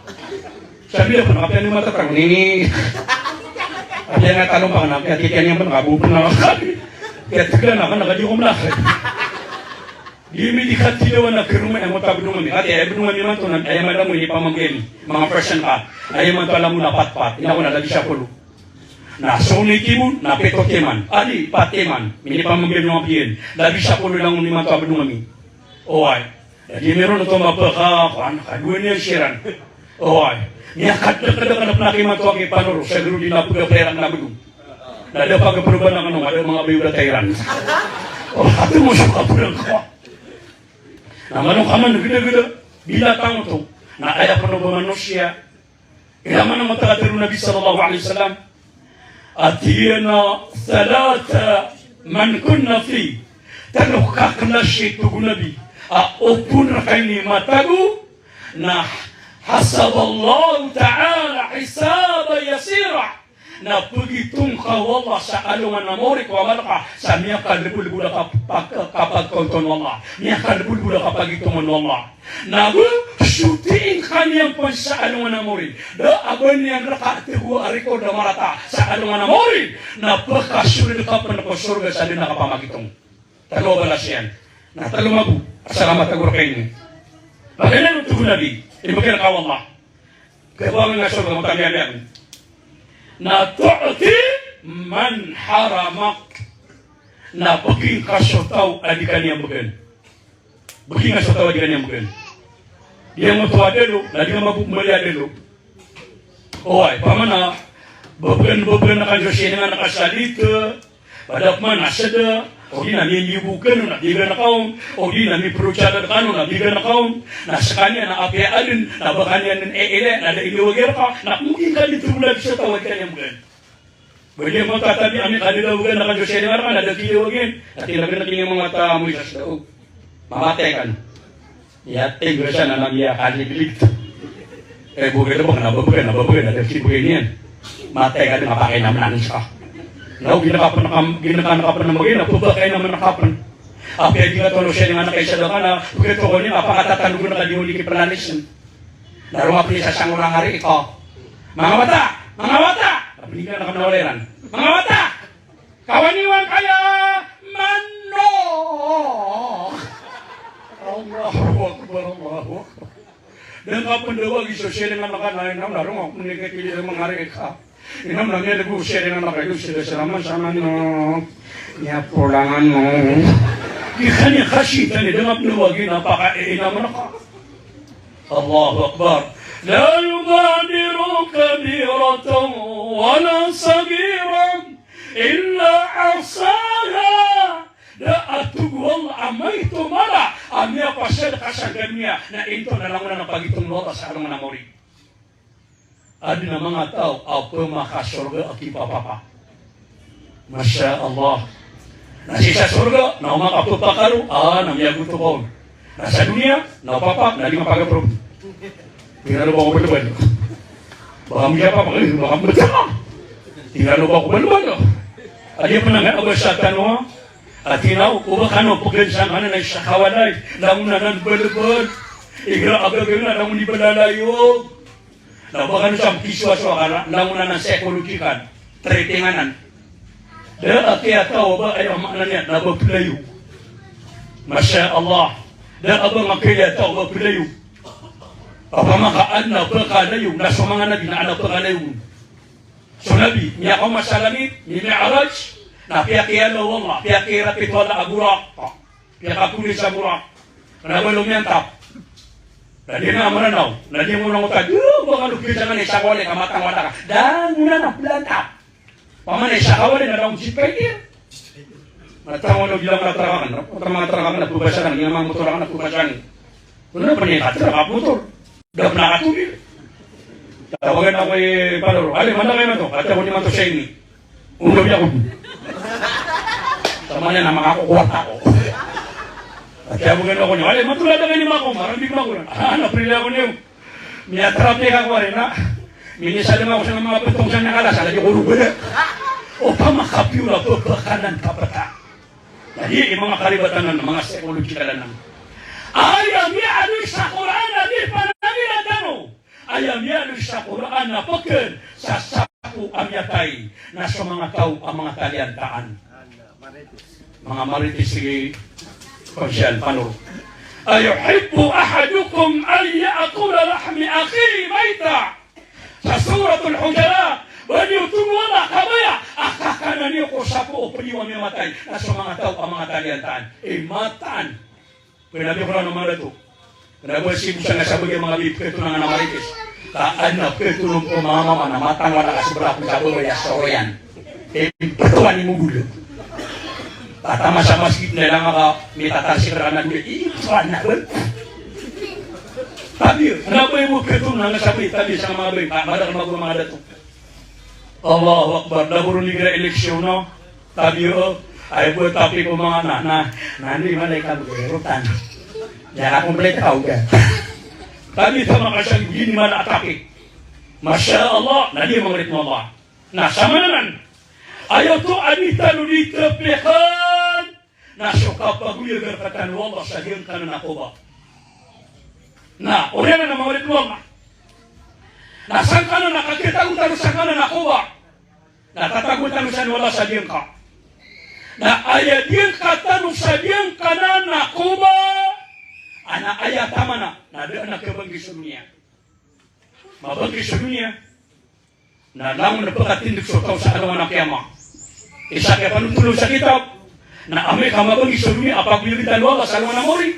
Sabi da pn, kapiya niyo matatago ini. Kapiya nga talompak na, kapiya titiyan iyan pn, kabopn na. Kapiya tgn na, kna ka di ko mlakay. Di mi di katidawa na karoma iyan oto a bdong ami. Kapiya aya bdong ami imanto na, aya madamo inipamamgay ami. Manga percent ka. Aya imanto a langon a patpat. Ina ko na labi sapolo. Na so nitimo, na pito timan. Adi, pat timan. Minipamamgay ami o apiya iyan. Labi sapolo langon imanto a bdong ami. Oway. Di miron oto mapaka, kowan, kadowa niyan siran. Oway. Miyakadakadakad a pn a kimanto a kipanoro, sa garo di na pagaplay ran na bdong. Na da pagaproban akn o, ada manga biodata iran. O, ato mo so kaproban ko. Na mano ka man gdagda, binatang oto. Na aya pn o ba manosiya, Aya maana oto a katharo o Nabi sallallahu alaihi wasallam a tig iyan a, "Thalatha man kunna fi." Tlo ka klasi, tig o Nabi, a opama rka ini matago, na hasaballahu ta'ala hisaban yasira. Na pagitong ka o Allah sa alongan a maori ko amal ka sa miyakadbolbol a kapak-, kapagkaontoon o Allah. Miyakadbolbol a kapagitongan o Allah. Na go, sotiin ka niyan pn sa alongan a maori. Da a ba niyan rka tago a record a marata sa alongan a maori. Na pkasold ka pn ko sorga sa dn a kapamagitong. Tlo a balas iyan. Na tlo mabo a sa kamatago rka ini. Paganay o tig o Nabi, imbgan ka o Allah. Kaya ko angka sorga, matabiya niyan. Na tu'ti man haramak. Na bgin ka so taw a di ka niyan bgan. Bgin ka so taw a di ka niyan bgan. Di ngka oto adalo, na di ngka mabo mali adalo. Oway, pamana, bgan, bgan ka so siyaningan ka sa lit, pd pman a sda, odi na mimiyobog kano na bigan ka on, odi na miprochadad kano na bigan ka on, na skaniyan na apiya adn, na ba kaniyan dn iilay, na da inawagi rka, na mungkin ka dn tgolawla so taw a di ka niyan bgan. Ba di ngka oto tatabi ami ka di da bgan ka so siyaningan ka na da kiyawagian. Ati na bgan ka ini manga tamoy sa sda o. Mamatay kano. Iya, tig o isa na miyakaliblig. Eh, bgan ka ba, kna ba bgan, kna ba bgan, na da kibgay niyan. Matay ka dn a pakainamn ka. Na o ginaka pn, ginaka pn a magay na pakainamn ka pn. Apiya di ngka oto siyaningan ka isa da ka na, bgan oto ko niyan a pakatatandogan ka di ngka di kipnalisn. Na roo pn isa sa ngora ngari ito. Manga wata! Manga wata! Pn di ngka na kna wala iran. Manga wata! Kawaniwan kaya mano. Allahu Akbar, Allahu Akbar. Da ngka pn dawagi so siyaningan ka na inam na roo pn di ngka kili manga reka. Inam na miyadgo siyaningan ka, ino sila sila man sa mano. Niyapolangan mo. Di ka niyan kasitani, da ngka pn dawagi na pakainamn ka. Allahu Akbar. La yughadiru kabiratan wala saghiratan illa ahsaha. Da a tig o Allah a maito mala a miyapasad ka sa gamiya na inton a langon anan a pagitong o Allah sa alongan a mawri. Adn a manga taw a pmakasorga a kipapapa. Masha Allah. Na sii sa sorga na o makapapakaro a na miyagoto ka on. Na sa doniya na o papa na di mapagaprog. Tingalo ba ko balbal. Baka miyapapa, eh, baka miyapapa. Tingalo ba ko balbal. Adi a pnangay a ba sa tano a, a tinaw, o ba kano pgn sa manan a isa kawalay, langon anan balbal. Igira a ba gana langon i balalayog. Na o ba kano sa mkisowasowa ka na langon anan psychological treatment anan. Da a kiyataw a ba aya maana niyan na ba playo. Masha Allah. Da a ba nga kiyataw a ba playo. Opama ka adn a pkalayo na so manga nabi na adn a pkalayo. So nabi, miyakaoma sa langit, mimi'raj, na piyakiyala o Allah, piyakirapit o Allah a Buraq. Piyakapuli sa Buraq. Na ba lomiyantap. Na di na Mranaw. Na di mo na ngota, di ba kano pizangan i sa kawalay ka matang wata ka. Da mo na na plantap. Pamana i sa kawalay na daw si Peter. Matang wala bilang na tarakan. Matang wala tarakan na pubasa kan. Ina mang motor kan na pubasa kan. Kuna pa ni katira ka motor. Da pnakatuli. Tawagan ako i Padoro. Ali, mana kayo man to? Kati ako di man to siya ini. Unggaw niya ako. Tama niya na makakukuwat ako. Kati ako gano'n ako niya. Ali, matulad ako ini mako. Marambig mako na. Ah, naprili ako niyo. Miyatrapik ako rin na. Minisali mako sa mga pagtong sa nakalas. Ala di ko rubada. O pa makapiyura po pakanan kapata. Jadi, i manga kalibatan anan, manga psychological anan. Aya miyaaloy sa Qur'an a di panangilan tano. Aya miyaaloy sa Qur'an a pkn sa sapo a miyatay na so manga taw a manga taliyantaan. Manga marites i Pagsiyan, Panoro. Ayuhibbu ahadukum an ya'kula lahma akhihi maytan. Sa Suratul Hujurat, ba niyo tonganay a kabaya a kakanan iyo ko sapo o pd iyo a miyamatay na so manga taw a manga taliyantaan. Eh, mataan. Pnabi ko ran o manga dato. Kna ba sii bo sa nga sabagi a manga bi pkatonan a marites. Ka adn a pkatonan ko manga mama na matang wala ka sobra ko sabagi a soroyan. Eh, pkatonan i mogol. Tatama sa masgit na ilang ka mitatalsik rka na goli. Ih, pkatonan na ba. Tabiya, kna ba iyo bo pkatonan nga sabagi, tabiya sa manga bi, ka mada ka mago manga dato. Allahu Akbar. Da bo ron igira eleksyon o. Tabiya o. Ay bo tapi ko manga na, na, na di malay ka bo rotan. Diya ka kompleto ka oga. Tabiya sa manga sanggi ni mala a tapi. Masha Allah, na di manga oripn o Allah. Na samanan. Aya oto a di tano di tpikn. Na so kapagoyagan rktano o Allah sa giyangkanan a koba. Na oriyan anan a manga oripn o Allah. Na sangkanan a kakitago tano sangkanan a koba. Na tatago tano san o Allah sa giyangka. Na aya giyangka tano sa giyangkanan a koba. Ana aya tamana, na da anan kabanggi so doniya. Mabanggi so doniya. Na langon a pkatindg so taw sa alongan a kiyama. Isa kiya panothol on sa kitab. Na amay ka mabanggi so doniya a pagoyagan tano o Allah sa alongan a mawri.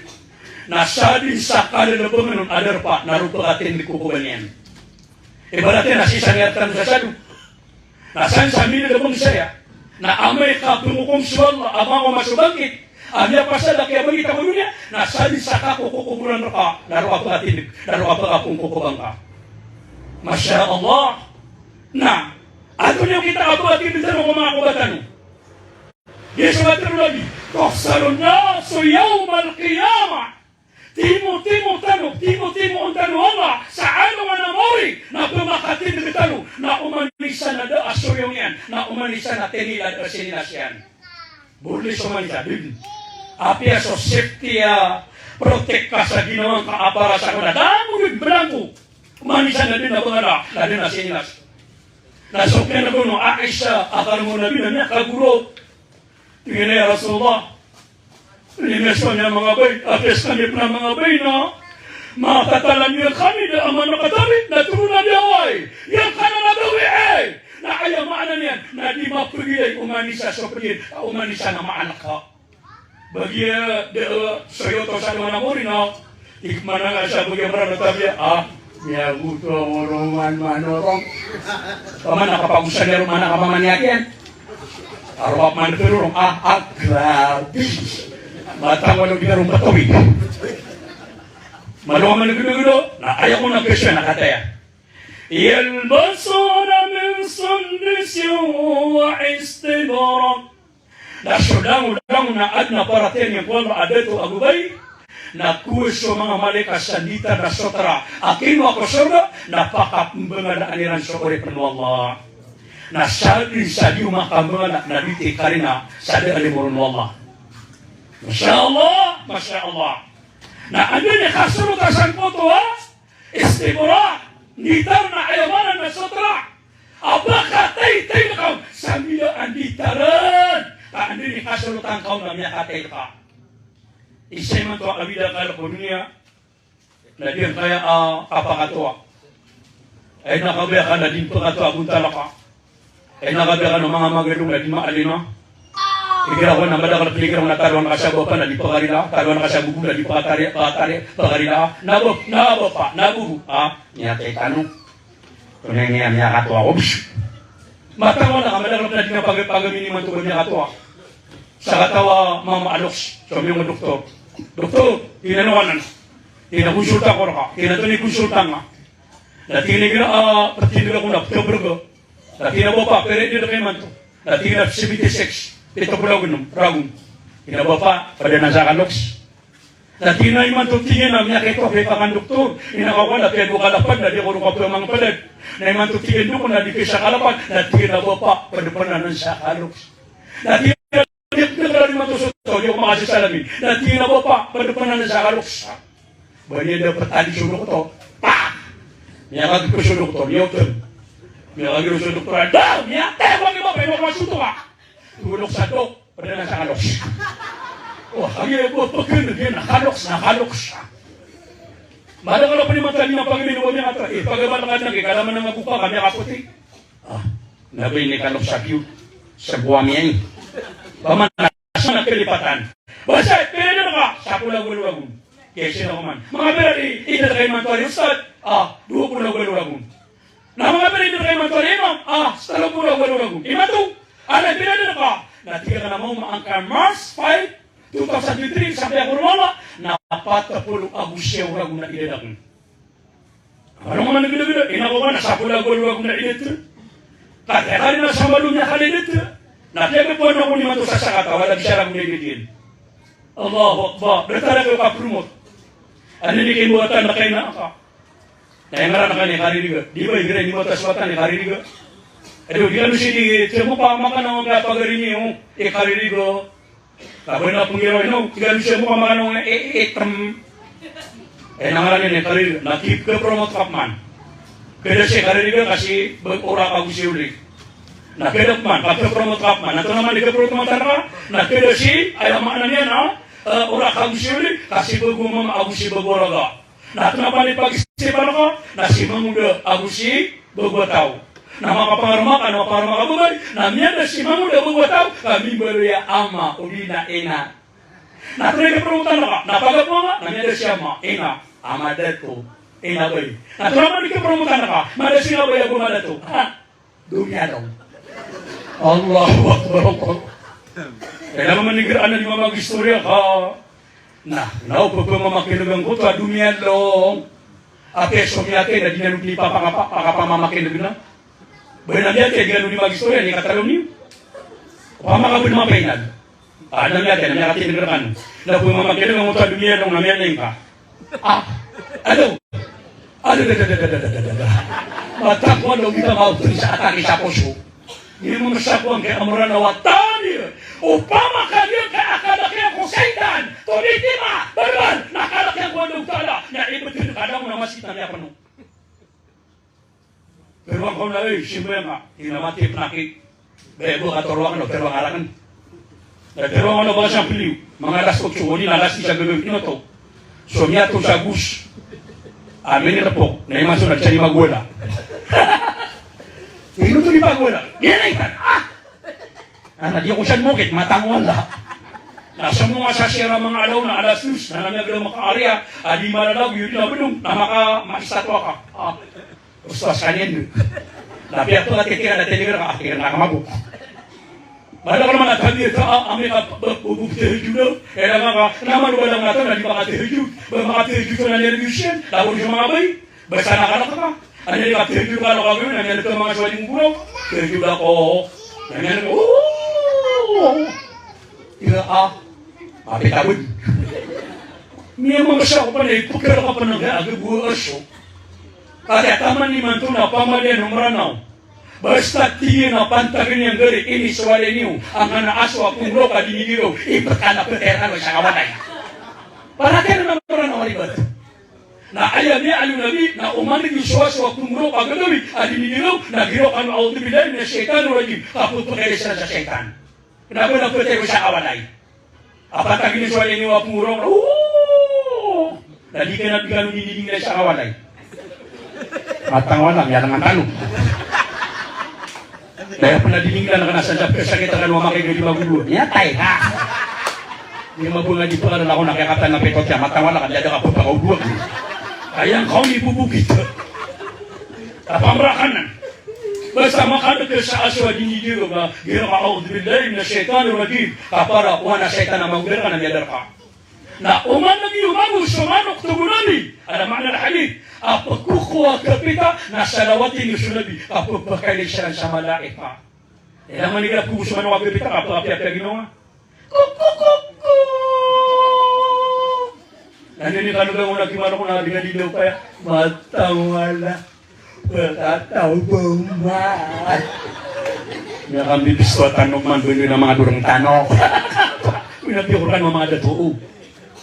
Na sadn sa kalalabangan on a darpa na roo pkatindg ko koba niyan. Ibarat iyan na sii sa miyartan sa sado. Na san sa minilabang saya. Na amay ka pngokom so Allah a manga masobangkit. A miyapasad a kiyabangkit a ko doniya, na sadn sa kako ko kokoboran rka, na roo ka pkatindg, na roo ka pkapoon ko koba ngka. Masha Allah. Na, antonaa i okit a kapakatindg tano ko manga koba tano? Giya so katharo o Nabi, "Tuhsharun nasu yawmal qiyamah." Timotimo tano, timotimoon tano o Allah sa alongan a mawri, na pmakatindg tano, na oman i isa na da a soyong iyan, na oman i isa na tini a da a sinilas iyan. Borlis oman isa, dn. Apiya so safety a protect ka sa ginawa ngka a para sa kna, da mo dn, blanko. Oman isa na dn a bangala, na dn a sinilas. Na so kiyanagono o Aisha a karoma o Nabi na miyakagoro. Tig iyan a, "Ya Rasulullah, limiyasowa niyan a manga bae, apiya skami pn a manga bae na matatalan iyan kami da a manakatawi, na tig o Nabi, oway, giyangkanan a gawii." Na aya maana niyan na di mapagilay oman isa so pd iyan, oman isa na maalka. Bagiya da, eh, soyoto sa alongan a mawri na, tig man a nga sa bagiya Mranaw, tabiya, ah, Miyagoto a ngoroman manorong. Paman a kapagosan iyan roo, mana ka paman iyan kiyan. A roo ka paman iyan roo, ah, ah, grabe. Mataan ko na di ka roo patawid. Malo ka man gdogdo. Na aya ko na kesyo na kataya. Yalbasuna min sundusin wa istabraq. Na so langolangon a adn a paratiyaya niyan ko Allah a dato a babay, na kowa so manga malaikat sa nditar na sotra. A kinowa ko sorga, na pakapmbangalaan iran so oripn o Allah. Na sadn sa di oman kambangala na di ti karina sa da a limo ron o Allah. Masha Allah, masha Allah. Na anda niyan kasorota sangkoto a istabraq, nditar na aya maana na sotra. A ba kataytay rka on sa mbida a nditar on. Ka anda niyan kasorota ngka on na miyakatay rka. Isa imanto a awid akal ko doniya na di ngka aya a kapakatoa. Ay na kabaya ka na di pakatoa a bontal ka. Ay na kabaya ka na manga magadong na di maalima. Igira ko na madakl a piligira ko na taroan ka sa bapa na di pakarila, taroan ka sa bubu na di pakatari, pakatari, pakarila. Na bo, na bapa, na bubu. Ah, miyatay tano. Tonay niyan miyakatoa ko bs. Mataan ko na ka madakl a pn a di nga pag-, pagamin imanto ko miyakatoa. Sakataw a mama a loks, so miyong doktor. Doktor, tig iyan a, ano ka nan? Tig iyan a, konsulta ko rka. Tig iyan a, antonaa i konsulta ngka? Na tig iyan a, igira a ptindg ako na pthabrg. Na tig iyan a, bapa, pira i dad ka imanto? Na tig iyan a, seventy-six. Pito polo ago nm, ragon. Tig iyan a, bapa, pd anan sa kaloks. Na tig iyan a, imanto tig iyan a miyakaito ako i pakan doktor, inakawan a piyago kalapad na di ako roo kapamangpdad. Na imanto tig iyan a doktor na di ka isa kalapad, na tig iyan a, bapa, pd pn anan sa kaloks. Na tig iyan a, di ako, di ako imanto so taw, di ako makasasalamin. Na tig iyan a, bapa, pd pn anan sa kaloks. Ba niyan da ptali so doktor. Pa! Miyakagp so doktor, miyotol. Miyakagp so doktor, da! Miyatay ko, miyabapa, miyakagp so doktor. Tulok sa dok. Pd anan sa kaloks. Wah, agi bo pkn iyan a kaloks, na kaloks. Madakl a pn i mata niyan a pagamin o ba miyakatra. Eh, pagabal ka dn a kikalaman a magopa ka miyakapoti. Ah, na ba ini kaloks a kiyo? Sa buwa miyan. Ba man na sa na kalipatan. Ba sa, pira i dad ka? Sapolo ago walo ragon. Kaya sino ka man? Manga pira i, i dad ka imanto ari ustad? Ah, dowa polo ago walo ragon. Na manga pira i dad ka imanto ari imam? Ah, tlo polo ago walo ragon. Imanto, antonaa i pira i dad ka? Na tig iyan a, mawma angka March five, two thousand twenty-three, sabi ako roo a, na pat polo ago siyaw ragon a idad akn. Ano ka man gdagda, ina ko ka na sapolo ago walo ragon a idad. Ka tig iyan a sa malo miyakala idad. Na piyagpoon ako nimanto sa sakataw a lagid sa ragon a idad iyan. Allahu Akbar. Datar ako ka-promote. Ano ini kimbawatan na kaina ka? Na aya ngaran akn i Kaririga. Di ba igira ini mata sa watan i Kaririga? Ado, di kano sii di, tiya mo pa, makan ako nga pagari niyo, i Kaririga. Ka ba na pnggiraw ino, di kano sii mo pa makan ako nga, eh, eh, tem. Eh, na ngaran iyan i Kaririga. Na ki, ki-promote ka pman. Kda si Kaririga ka si, ba, Orak ago si Oli. Na kda pman, ka ki-promote ka pman. Na antonaa man i ki-promote ka, na kda si, aya maana niyan na, eh, Orak ago si Oli, ka si Bago Mama ago si Bago Raga. Na antonaa pman i pag-isipan ka, na si Mangoda ago si Bago a Taw. Na makapangaroma ka, na makapangaroma ka babay, na miyada si Mangoda Bago a Taw, ka mimbaloy a ama, odi na ina. Na antonaa i kapromotan ka, na pagapoon ka, na miyada si ama, ina, ama dato, ina bay. Na antonaa pman i kapromotan ka, mada si ina bay ago ama dato. Ha? Domiyan o. Allahu Akbar, Allah. Kaya naman ni Quran na di mamagistorya ka. Na, na, o pagpamamakineg angkoto a domiyan o. Apiya so miyatay na di nano di papakapa-, pakapamamakineg na. Ba na miyatay, di nano di magistorya, ni katalo niyo. Pamakabed mapainag. Ah, na miyatay, na miyakatindeg rkano. Na pamamakineg angkoto a domiyan o na miyatay ka. Ah, ado. Ado, da, da, da. Mataan ko anda kita maopon sa atake sa poso. Di mo masakowa angkai a Mranaw a tani. Opama ka giyangkai a kalk iyan ko saitan, to di tima, barbal, na kalk iyan ko Allahu Ta'ala, na ibtad ka da on a masgit na miyapno. Pero angkaw na, eh, simba iyan ka, ina mati pnakit. Bebo ka toroan o, pero araken. Na toroan o ba sa piliyo. Manga alas otso, odi na alas dis a gagawii, ino to. So miyato sa gus. Amin i repok. Na imanto na di sa di magwala. Ino to di pagwala. Di na itan. Ah! Ana, di ako siyan mokit, mataan ko Allah. Na so manga sasira manga alaw na alas dos, na na miyagdam ka area a di malalagoy, di na bdong, na maka, maistatwa ka. Ah, ustaz ka niyan. Na piyapakatikira na tinigra ka, ah, tikira na kamabok. Bala ko naman a tabiya ta, ah, ami ka, ba, ba, ba, tahajjud, eh, na maka, na mano bala nga ta, na di makatahajjud. Ba makatahajjud na niyan iyan, na ko di manga bay. Basta nakalaka ka. Anda di ka, tahajjud ka, laka gawin, anda di ka manga sawali nggoraw. Tahajjud ako. Anda di ka, oh. Ira, ah. Mapita ko. Niyan manga sa ko pa na ipagkala ka pa na gaya, aga buwa aso. Ati ataman imanto na pamalian o Mranaw. Basta tig iyan a pantag iyan gari ini sawali niyo, angkanan a aso a pnggolok a di niyo, ipagkala ptay rkano sa kawalay. Para kaya na Mranaw a ribat. Na aya miyaaloy o Nabi, na oman i so aso a pnggolok a gagawii a di niyo, na giraw kano, "A'udhu billahi minash shaitanir rajim." Kapphakailay siran sa shaitan. Kna ba na ptay ko sa kawalay. Apa tagi na so walay niyo a pnggolok, oo. Na di kna, di kano didingilay sa kawalay. Matang wala, miyalangan tano. Daya pn a didingilan kna sa dap ka sakit kano a makay gadi magolowa. Miyatay ka. Di mabonga di pn kano na ko na kiyakatan na pito tiya, matang wala ka, di ada ka pphakaolowa. Aya ngka on i bobokit. Kapamrakanan. Basta makadakl sa aso a di niyo, na giraw ka, "A'udhu billahi minash shaitanir rajim." Kapara, oway na shaitan a magodar ka na miyadar ka. Na oman lagi o mago so manok, tig o Nabi, ala ma'na al-hadith, a pkhokowa a kapita na salawati niyo so Nabi, a pphakailay siran sa malaika. Aya man igira pkhokowa so manok a kapita, kapapiyapiyag ino nga. Kokokoko. Na niyan i kalogan o na kimanok na di nga di daw kaya. Matang wala. Pkataw ba oman. Miyakambibis ko a tano man, bendo na manga doreng tano. Wina piya ko rkano a manga dato o.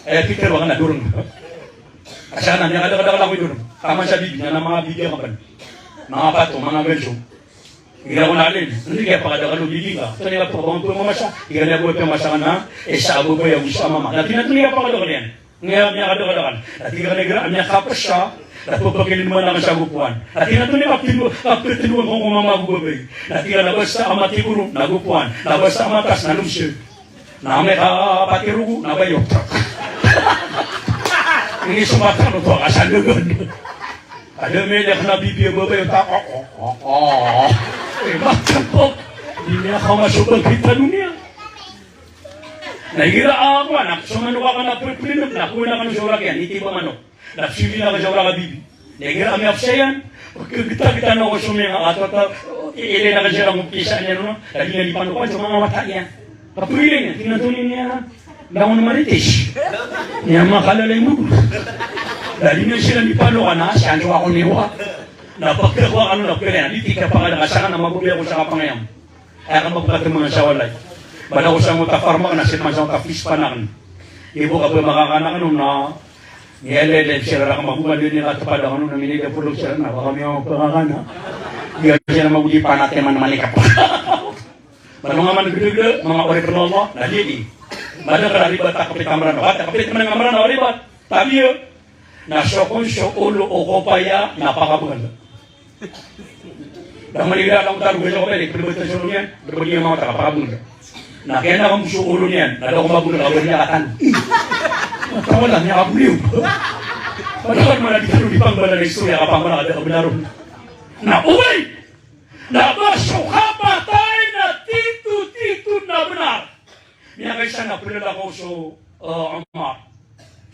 Aya pikir o akn a doreng. Asar na miyakadakadakl ako i doreng. Taman sa bibi, na manga bibi a kapan. Manga pato, manga ganso. Igira ko na alim, anda i kiyapakadakl o bibi ngka? Tig iyan a pkhabangon ko mamasa. Igira niyan bo piyamasa kna, isa a babay ago isa a mama. Na tig iyan a anda i kiyapakadakl iyan? Aya miyakadakadakl. Na tig iyan a igira a miyakapasa, na pphakilin man akn sa gopoan. Na tig iyan a anda i kaptindog, kaptindog ko mama ago babay? Na tig iyan a basta a matigoro, na gopoan. Na basta a matas, na lomsed. Na amay ka pati rogo na bayo. Ini so matan oto a kasandgan. Ada miyalek na bibi a babay oto a, oh, oh, oh, oh. Eh, matan po. Di niyan kamasoban kita doniya. Na igira a kowan, na so manok akn a plinplin, na kowan akn so orak iyan, itiba manok. Na psibin akn sa orak a bibi. Na igira a miyapsa iyan, pkgtagta na ko so miyanga ato, ato, ilay na ka siran ko pisa niyan on, na di niyan di panokan so manga wata iyan. Kapagilay niyan, tig iyan a antonaa niyan, langon marites. Niyan makalalay mo. Na di niyan siran di panokan, na siyan so ako niwa. Na pkhakowa kano na pkhailay, na di tig iyan a pakada ka sakn na mababaya ko sa kapangayam. Aya ka mapakatmngan sa walay. Bala ko sangoto a farmak na sii man sangoto a fishpan akn. Ibo ka ba makakana kano na, iyaleleb siran rka magoman, di niyan katpada kano na minida polog siran na baka miyapakakana. Di siran mago di panati man manikap. Bala manga man gdgd, manga oripn o Allah, na di di. Bala ka ribat a kapit a Mranaw. Bata kapit man a Mranaw a ribat. Tabiya. Na so kon so olo o kopaya na pakabngl. Da man igira langotan o gaya ko pwede, pwede ba so olo niyan, pwede ba niyan mawata ka pakabngl. Na kaya na kamo so olo niyan, na da ko mabngl ka ba niyan katan. Tawala niyan kaboliw. Padahal man a di tano di pangbalan a istorya ka pangbalan a da ka bnar on. Na oway! Na ba so kapatay na tito-tito na bnar. Miyakaisa na plalakaw so, eh, Omar.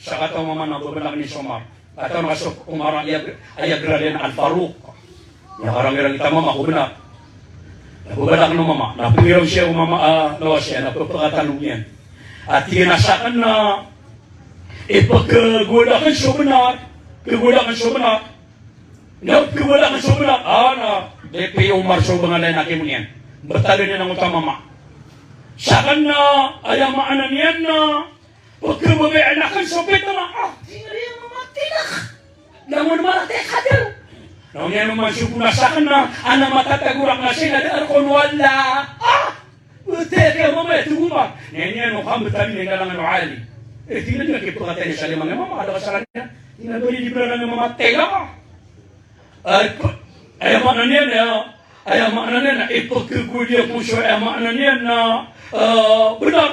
Sakataw a mama na babnar iyan so Omar. Kataw na so Omar a aya, aya grade niyan Al-Faruq. Aya karangirang iyan a mama ko bnar. Na babnar o mama. Na pngiraw siya o mama, ah, lawas iyan, na pphakatano iyan. Ati na sakn na, eh, pkhagoda akn so bnar. Pkhagoda akn so bnar. Na pkhagoda akn so bnar, ah, na, di piyomar so bnar a laki mo niyan. Btad iyan angkoto a mama. Sakn na, aya maana niyan na, pkhababayaan akn so pitra, ah, di nga iyan mamatilak. Langon marata i kadar. Na oniyan oman so bnar sakn na, ana matatago rakn a sii na da rk on wala. Ah! Oto aya mama, tig o Omar. Na iniyan o kambtad iyan i kalangan o Ali. Eh, tig iyan a di nga kipkatay sa lima nga mama, ada ka sa kaniyan. Tig iyan a ba di bnar a nga mama, tega ka. Ay, p-, aya maana niyan na, aya maana niyan na, ipkhagowad iyan ko so, aya maana niyan na, eh, bnar.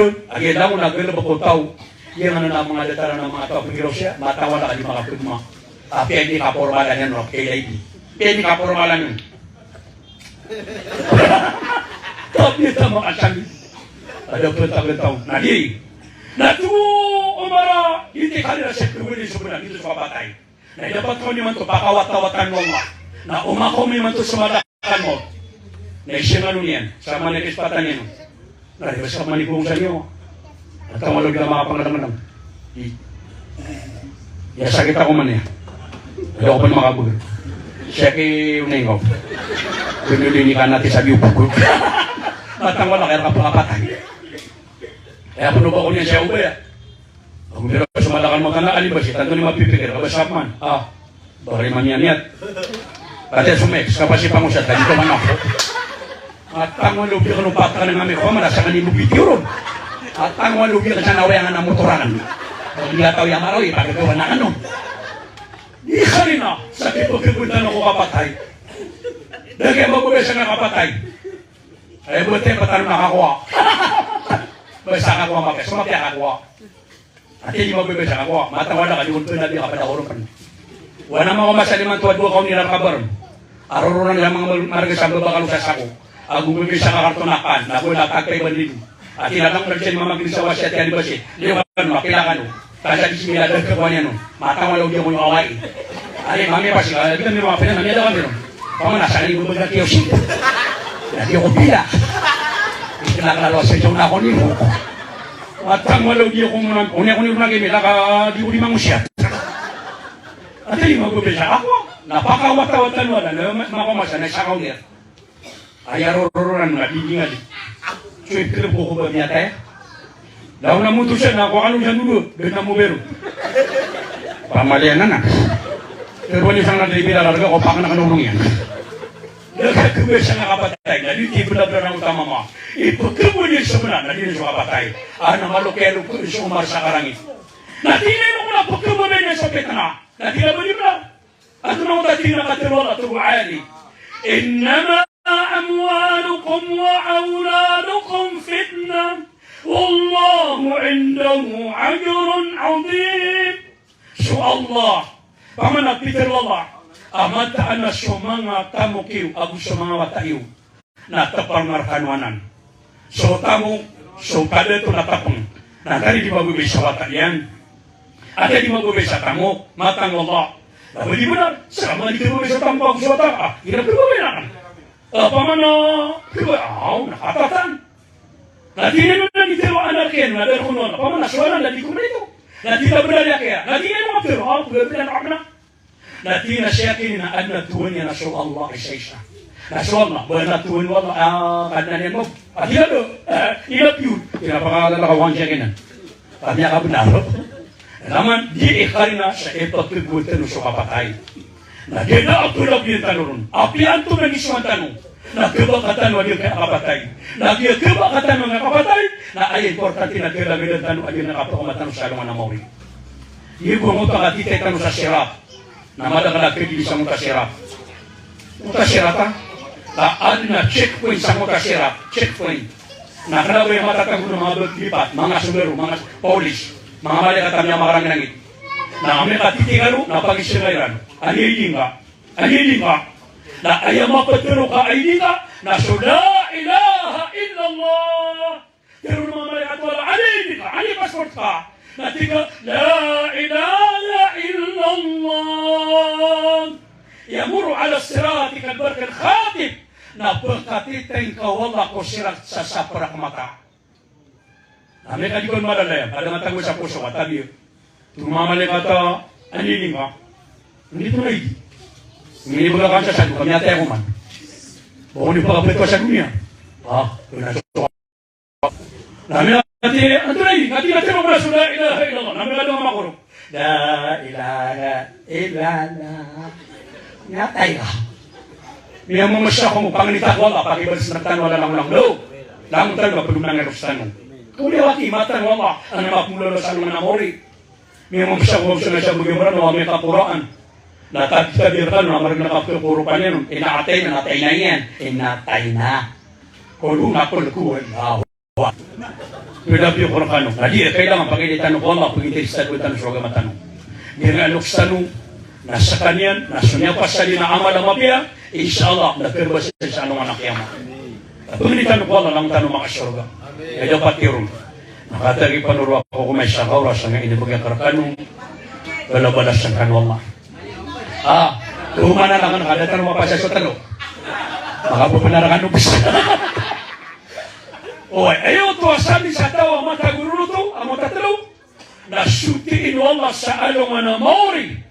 Ron, a giya langon a galebek o taw. Giyanan a manga datar anan a manga taw a pegiraw siya, matawala ka di makapegma. Apiya di kapormalan iyan, apiya di. Apiya di kapormalan iyan. Tapi ta makasangi. Ada penta-penta. Na di. Na tig o Omar a, di ti kalira sek wili sebenar, di to so kapatay. Na dapat kaw niyo imanto pakawatawatan o Allah. Na o makaw imanto so malakal maut. Na isingalo niyan, sa mani kisipatan iyan. Na di ba sa mani bong sa niyo. At ang wala ka makapangalang-alang. Di. Ya sakit ako man ya. Ada ko pa na makabog. Siya ki unay ko. Pwede din ka natin sabi upog ko. At ang wala kaya kapakapatay. Kaya puno ba ko niya siya ubaya? Ago mira so malakal maut a alibasi, tanto niyo mapipikir, kabasa man. Ah, bari man iyan iyan. Kati so mix, kapasi pangosat, kati ko man ako. Matang walo di ko no patakan ng ami ko, mana sa kani mo bitiyo ron. Matang walo di ka sa nawayangan a motoran. Pag di ka taw iya marawi, pag ikaw na kano. Di ka rin na, sa kipakipunta na ko kapatay. Dagi ang magbabasa nga kapatay. Ay, buti, patang nakakuha. Basta kakuha, mapes, mapya kakuha. Ati di magbebesa ka ko, matawala ka di ko pnabi ka pada ko ron pn. Wana mako masaliman to a dowa ka onira rka barm. A roronan iran manga marga sa baba ka losas ako. Ago bebesa ka karton akan, na ko na tagpay bandilo. Ati na lang na di sa mama gini sa wasi ati ani basi. Di ko kano, apila kano. Tasa di si mila dagka ko ani ano. Matawala o di ako yung awai. Ani, mami pasi ka, di kami mga pina, mami ada kami ron. Paman, asa ka di bebesa kiyo si. Na di ako pila. Di ko na kalalo sa isang na ako ni. Matang wala o di ako muna, o niya ko ni muna kami, laka di ko di mangusiyat. Ati di magbebesa ako, na pakawatawatan wala, na ma-, makamasa, na isa ka onira. Aya rororan na di di nga di. So, ikrep ko ko ba miyatay? Law na mutusan na ako, ano siya nulo, doon na mo bero. Pamalian na na. Pero wala isang na di bilalarga ko, pakana ka nulong yan. Dagdag ko ba siya nakapatay, na di di bela-bela na utama ma. Ipagkabuli sa muna, na di na siya kapatay. Ana malok kaya lukuri sa Umar sa karangit. Na di na yung muna pagkabuli niya sa petna. Na di na ba di ba? Ato na ko tati na katero, ato ko ali. Innama amwalukum wa awladukum fitnah. Wallahu indahu ajrun azim. So Allah, paman a pitero o Allah, a mataan a so manga tamok iyo, ago so manga wata iyo, na tepang na rekano anan. So tamok, so kadato na tepang. Na kari di magbebesa wata iyan. Ati di magbebesa tamok, matang o Allah. Labi di benar, sa manga di magbebesa tamok ago so wata, ah, ira pegawai na kan. Apa mana, pegawai, aw, na katatan. Na tig iyan a mitharo a anak iyan na da roo on, opama na so anak na di ko marito. Na tig iyan a bnar iyan kiya. Na tig iyan a maptharo, a, pgabnar a anak. Na tig iyan a sii akn na adn a tohan iyan a so Allah a isaisa. Na so Allah, ba adn a tohan o Allah a Kadnan iyan mambo. A tig iyan a, eh, ina piyo. Tig iyan a pakalalakaw ka sii akn. Ka miyakabnar. Taman, di ikarina sa ipkhagowad tano so kapatay. Na di da a palagoyan tano ron. Apiya antonaa i isowa tano. Na khabaka tano a di kaya kapatay. Na apiya khabaka tano a kapatay, na aya importante na khalagadan tano a di na kapakaoma tano sa alongan a maori. Igira oto a katitay tano sa Sirat. Na madakl a kagili sa mota Sirat. Mota Sirat, a? Ka adn a checkpoint sa mota Sirat. Checkpoint. Na kna ba aya matatago na manga bag lipat, manga sundaro, manga polis, manga malaikat a miyamakarangirangit. Na amay ka titay ka ron, na pagizaan ka iran. Aya I D ngka? Aya I D ngka? Na aya maptharo ka I D ngka, na so la ilaha illallah. Tharo o manga malaikat o Allah, aya I D ka, aya passport ka. Na tig ka, "La ilaha illallah. Yamurru ala sirati kal barqil khatif." Na pkatitay ngka o Allah ko Sirat sa saprak mata. Na amay ka di ka on madalaya, ka da ngka tagoan sa poso ka, tabiya. Tig o manga malaikat a, "Aya I D ngka?" "Anda ito na I D?" "Minibgay ka sa sadn, ka miyatay ako man." "Ba ko di pakapito sa doniya?" "Ah, ito na so Na miyatay, antonaa i, na miyatay ko na so la ilaha illallah. Na miyatay ko na so la ilaha illallah. Miyatay ka. Miyamamasa ko mo, pangni tano o Allah, pakibalas tano o Allah, langon tano, langon tano, pagdum na ngero tano. Kawli a waki, matan o Allah, an mapmula sa alongan a maori. Miyamamasa ko mo sa bagi a Qur'an, na tabi-tabi rkano, na margn a kapkoro paniyan, inna a'tayna, na atayna iyan, inna a'tayna. Ko do na ko lko, Allahu Akbar. Pd a piyo ko rkano. Na di kailangan pakailay tano ko Allah, pagintay sa tano so agama tano. Di nga loks tano, na skaniyan, na so miyapasad iyan a amal a mapiya, insha Allah, na karbasa sa alongan a qiyamah. Pangni tano ko Allah, langon tano makasorga. Aya dapat iron. Na katii pn o roo ako ko masa ka oras a inibgay akn rkano. Balabalas akn o Allah. Ah, roo man akn, ka da tano mapasad so tlo. Makapapnar akn o bs. Oway, aya oto a sabi sa taw a matagor oto, a matatlo. Na sotiin o Allah sa alongan a maori.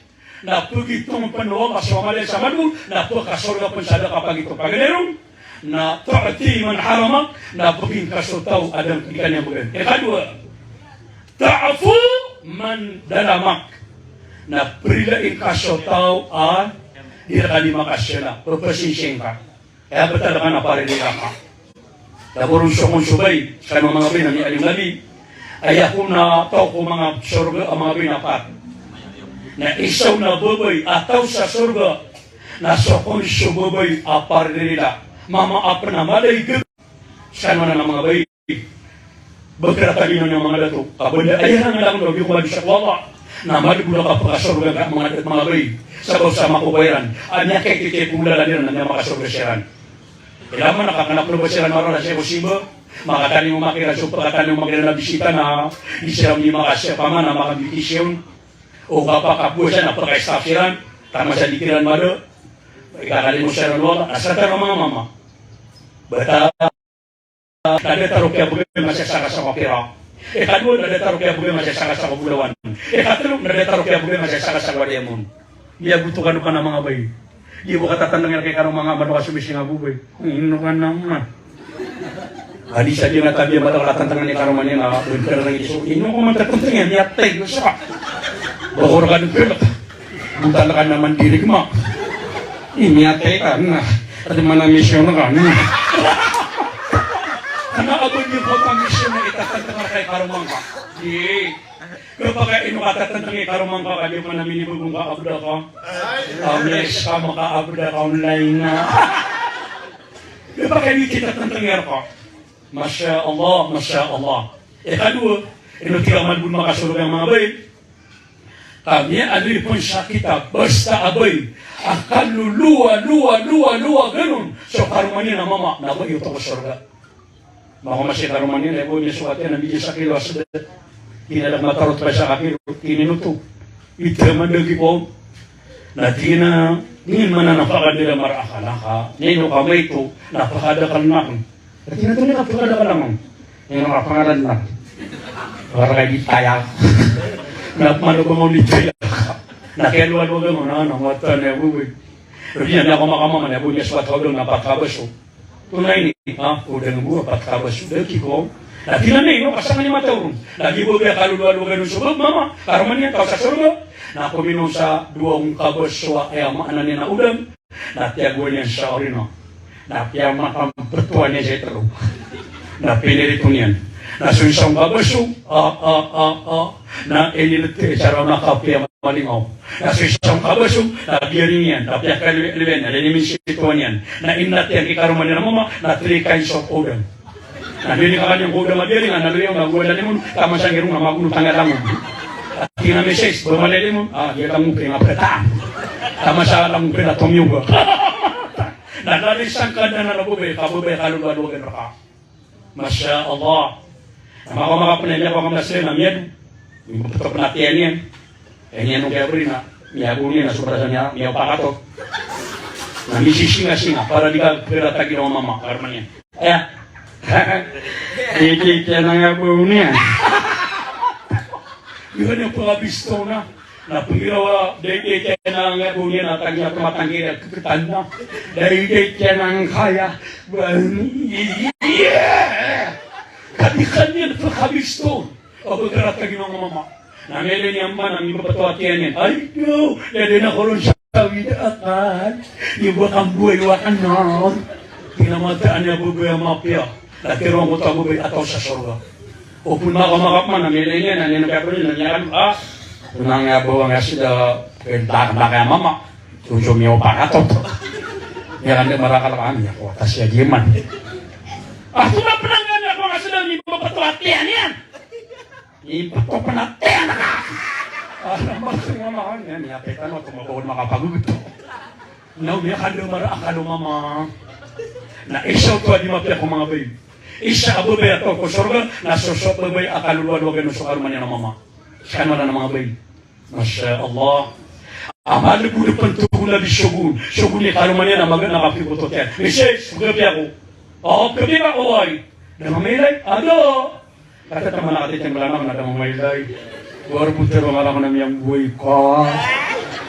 Na pagitong pn o Allah so amal iyan sa madmo, na pkasorga pn sa da kapagitong. Paganay ron, na tu'ti man haramak, na pagingka so taw a da ngka di kaniyan bgan. Ikadowa, ta'fu man zalamak, na prilaan ka so taw a di rka di makasala, ppasinsian ka. Aya btad ka na paririla ka. Aya boron so kon so babay, skano manga babay na miyaaloy ngka di. Aya kon a taw ko manga sorga a manga babay na pat. Na isa on a babay a taw sa sorga. Na so kon so babay a paririla. Mama a pn a mala i gag. Skano na manga babay. Bkra tano iyan a manga dato. Ka ba da aya na ngka da ko di ko mabisa ko Allah. Na madbol a kapakasorga ngka a manga dato, manga babay. Sabap sa mako ba iran. Aya kay kay ko mala iran na makasorga siran. Ilay man a kakna ko ba siran marora sii ko simba. Makatani o makiran so pakatani o makiran a bisita na di siran di makasala pamana makabikisyon. O kapakapowasa na pakaistaf siran. Tamasa di kiran mada. Ikakalimo siran o Allah. Asa tano manga mama. Bata Na datar o kiyabgay a masa saka sa kapira. Ikadowa, na datar o kiyabgay a masa saka sa kabolawan. Ikatlo, na datar o kiyabgay a masa saka sa wadiamon. Miyagoto kano ka na manga babay. Di bo katatandang iran kay karoma ngka, mano ka somising a babay. Ino ka naman. Adi sa di nga tabi a mada katatandang iran karoma niyan a babay, ino ka man tatandang iyan, miyatay ka sa. Bakor ka ng pilak. Butal ka naman, direk ma. Ini atay ka na. Adi mana misyon ka na. Kna a ba di ko pa misyon na itatantang ka kay karoma ngka. Di. Kpakay ino ka tatantang i karoma ngka ka di mana minibagong ka abda ka. Amis ka maka abda ka online na. Kpakay di kita tantang i rka. Masha Allah, masha Allah. Ikadowa, ino tig a man bo makasorga a manga babay. Ka miyaaloy pn sa kitab, basta a babay a kalolowa, lowa, lowa, lowa, ganon so karoma niyan a mama, na ba iyo oto ko sorga. Mako masi karoma niyan, na ibo niyan so katiyan a midiya sa kilo a sda. Kinalak matarot pa sa kakilo, kininoto. Ita man dagi ko. Na tig iyan a, ingen man a na pakadala mara akal aka. Na ino ka maito, na pakadakal na akn. Na tig iyan a, tonaa i kapakadakal akn? Ino ka pangalan na? Warga di Taya. Na pman o ba ngka di Taya? Na kiyaloaloa ngka na, na wata na bo. Rodi na ako makamama na bo niyan so pat ka odang na pat ka baso. Tonaa ini, ha? Odang bo a pat ka baso. Da ki ko. Na tig iyan a ino ka sangkaya matao ron. Na giya bo a kaloloaloa ngka on so ba mama, karoma niyan ka sa sorga. Na kominom sa dowa ongka baso a, aya maana niyan na odang. Na tiyagoan iyan sa orina. Na piyamakampetowan iyan sa itero. Na pinirito niyan. Na so isa ongka baso, a, a, a, a. Na inilete sa rona ka piyamalingaw. Na so isa ongka baso, na biyaring iyan. Na piyakaliwaliwan iyan. Na inimin sa itowan iyan. Na inat iyan ki karoma niyan a mama, na three kinds of odang. Na dini ka kaniyan ko da mabiyaring, na loyaw na go da limon, taman sa ngirong na magono tanga langon. Ati na misis, ba malay limon, a, giya langon pn a pn a taman sa langon pn a tomiyoga. Na lari sangkanan a babay, ka babay a kaloloaloa ngka rka. Masha Allah. Na makaoma ka pn a miyakowa ka masa na miyado. Mimbpto pn a tiyan iyan. Aya niyan on kiyabri na miyago niyan na so barasan iyan, miyaopakatot. Na misisingasinga, para di ka pira tagin o mama, karoma niyan. Aya. Di, di, di, na nga bo niyan. Iyan a pakabisto na. Na pngiraw a, di, di, di, na nga bo niyan, na tagin a pmatangkira, kktan na. Di, di, di, na nga kaya. Ba, iya. Kadi kaniyan pakabisto. O ba karatag iyan o mama. Na miyailay niyan man a mimbpto a tiyan iyan. Ay, daw, lagid ako ron sa kawid akal. Iyo ba kambuway o akal na. Kinamataan iyan a babay a mapiya. Na kiroon ko ta babay a taw sa sorga. O pn makaoma ka pman a miyailay niyan, na niyan a piyakori, na niyan a, a. Pn a nga bo nga sida, pn a nga kaya mama. Tujo miyaopakatot. Iya kan di marakal ka, a, miyakowa ta siya di man. A, tonaa pn a nga niyan a kowa nga sida, mimbpto a tiyan iyan. Impto pn a tiyan ka. A, na masa nga mama niyan, miyapita na, oto mabawal makapagogto. Na o miyakandam a akal o mama. Na isa oto a di mapiya ko manga babay. Isa a babay a taw ko sorga, na so, so babay a kaloloaloa ngka on so karoma niyan a mama. Skano a manga babay. Masha Allah. A malbod pn oto ko na di sogon. Sogon i karoma niyan a magaan a kapikot o tiyan. Misis, pkapiya ako. O, pkapiya ka, oway. Da mamailay? Ado. Kata taman a katitimbla na, na da mamailay. War bo tero nga lako na miyanggoy ka.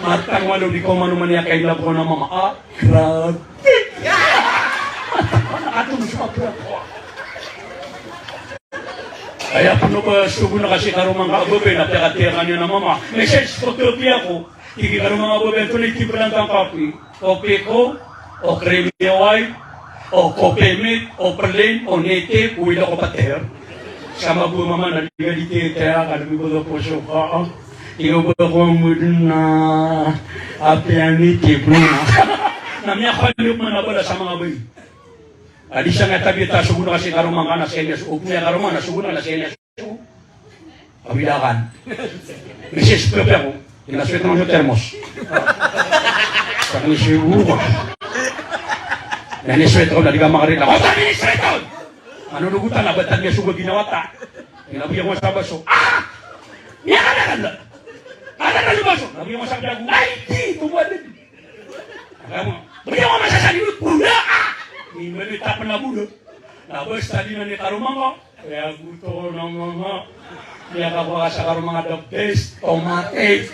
Matang malo di ko mano man iya kailab ko na mama. A, grabe. Matang malo ato mo sa pagkura ko. Aya pn o ba sogon ka si karoma ngka a babay na piyakatiyakan iyan a mama. Misis, pkapiya ako. Tig i karoma ngka a babay, antonaa i timpla ngka a kapi? Kopiko, o creamy white, o Coffee Mate, o plain, o native, o wida ko pater. Sa mabo a mama na di ka di titaya ka, di ba ka poso ka, a. Tig o ba ko a mudn na, apiya native na. Na miyakaliyo man a bala sa manga babay. A di sangkaya tabiya ta sogon ka si karoma ngka na senior, o pn iya karoma na sogon ka na senior. Awidakan. Misis, pkapiya ako. Ina sweat naman so termos. Sa kani si Uwa. Na ini sweat ko na di ka makarila. O, sa ini sweat ko! Ano, lugutan na ba tanya suga ginawa ta? Ina biya ko sa baso. A! Niya ka na ka na. Ada na lubaso. Nabi mo sa dago. Ay, di, tuwa din. Alam mo, bigyan mo masasali mo, pula ka! Ni mali tapon na bulo. Na basta di na ni karoma ngka. Kaya guto ko na mama. Kaya ka ba sa karoma ngka the best tomate.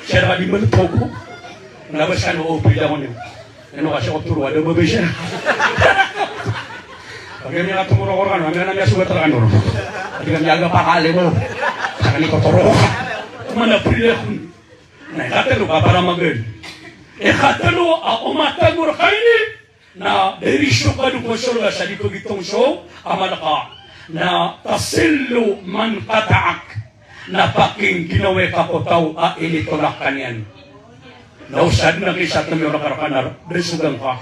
Siya na di mali toko. Na basta no, o, pila ko niyo. Ino ka siya ko turo, ada ba ba siya? Pag niya ka tumuro ko rkano, kami na niya sugat rkano. Di kami aga pakali mo. Sa kani ko turo. Mana pila ko. Na ikatlo, ka para magan. Ikatlo, a, o matag o rka ini, na diri so kadn ko sorga sa di pagitong so amal ka. Na tasillu man qata'ak. Na pakingginawa ka ko taw a initolak ka niyan. Na o sa dn a kisa tamiyo rka rka na da sogan ka.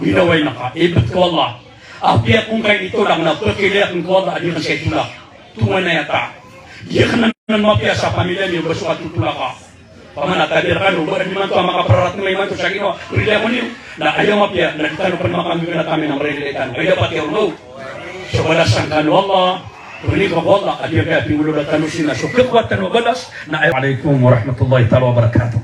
Ginawai na ka. Ibt ko Allah. Apiya ko ngka initolak na pakilaya ko Allah a di ka siya itolak. Tonganay a ta. Di ka nan mapiya sa pamilya niyo ba so katotolak ka. Paman a tabi rkano, ba di man to a makaprarat na iman to sa ginawa, prilaya ko niyo, na aya mapiya, na di tano pn makanggagana tami na mrelaya tano. Aya dapat iyo no. So balasan kano o Allah, pangni ko Allah, a di kaya pingolawla tano sii na so khakowa tano a balas, na aya. Alaikum warahmatullahi taala wabarakatuh.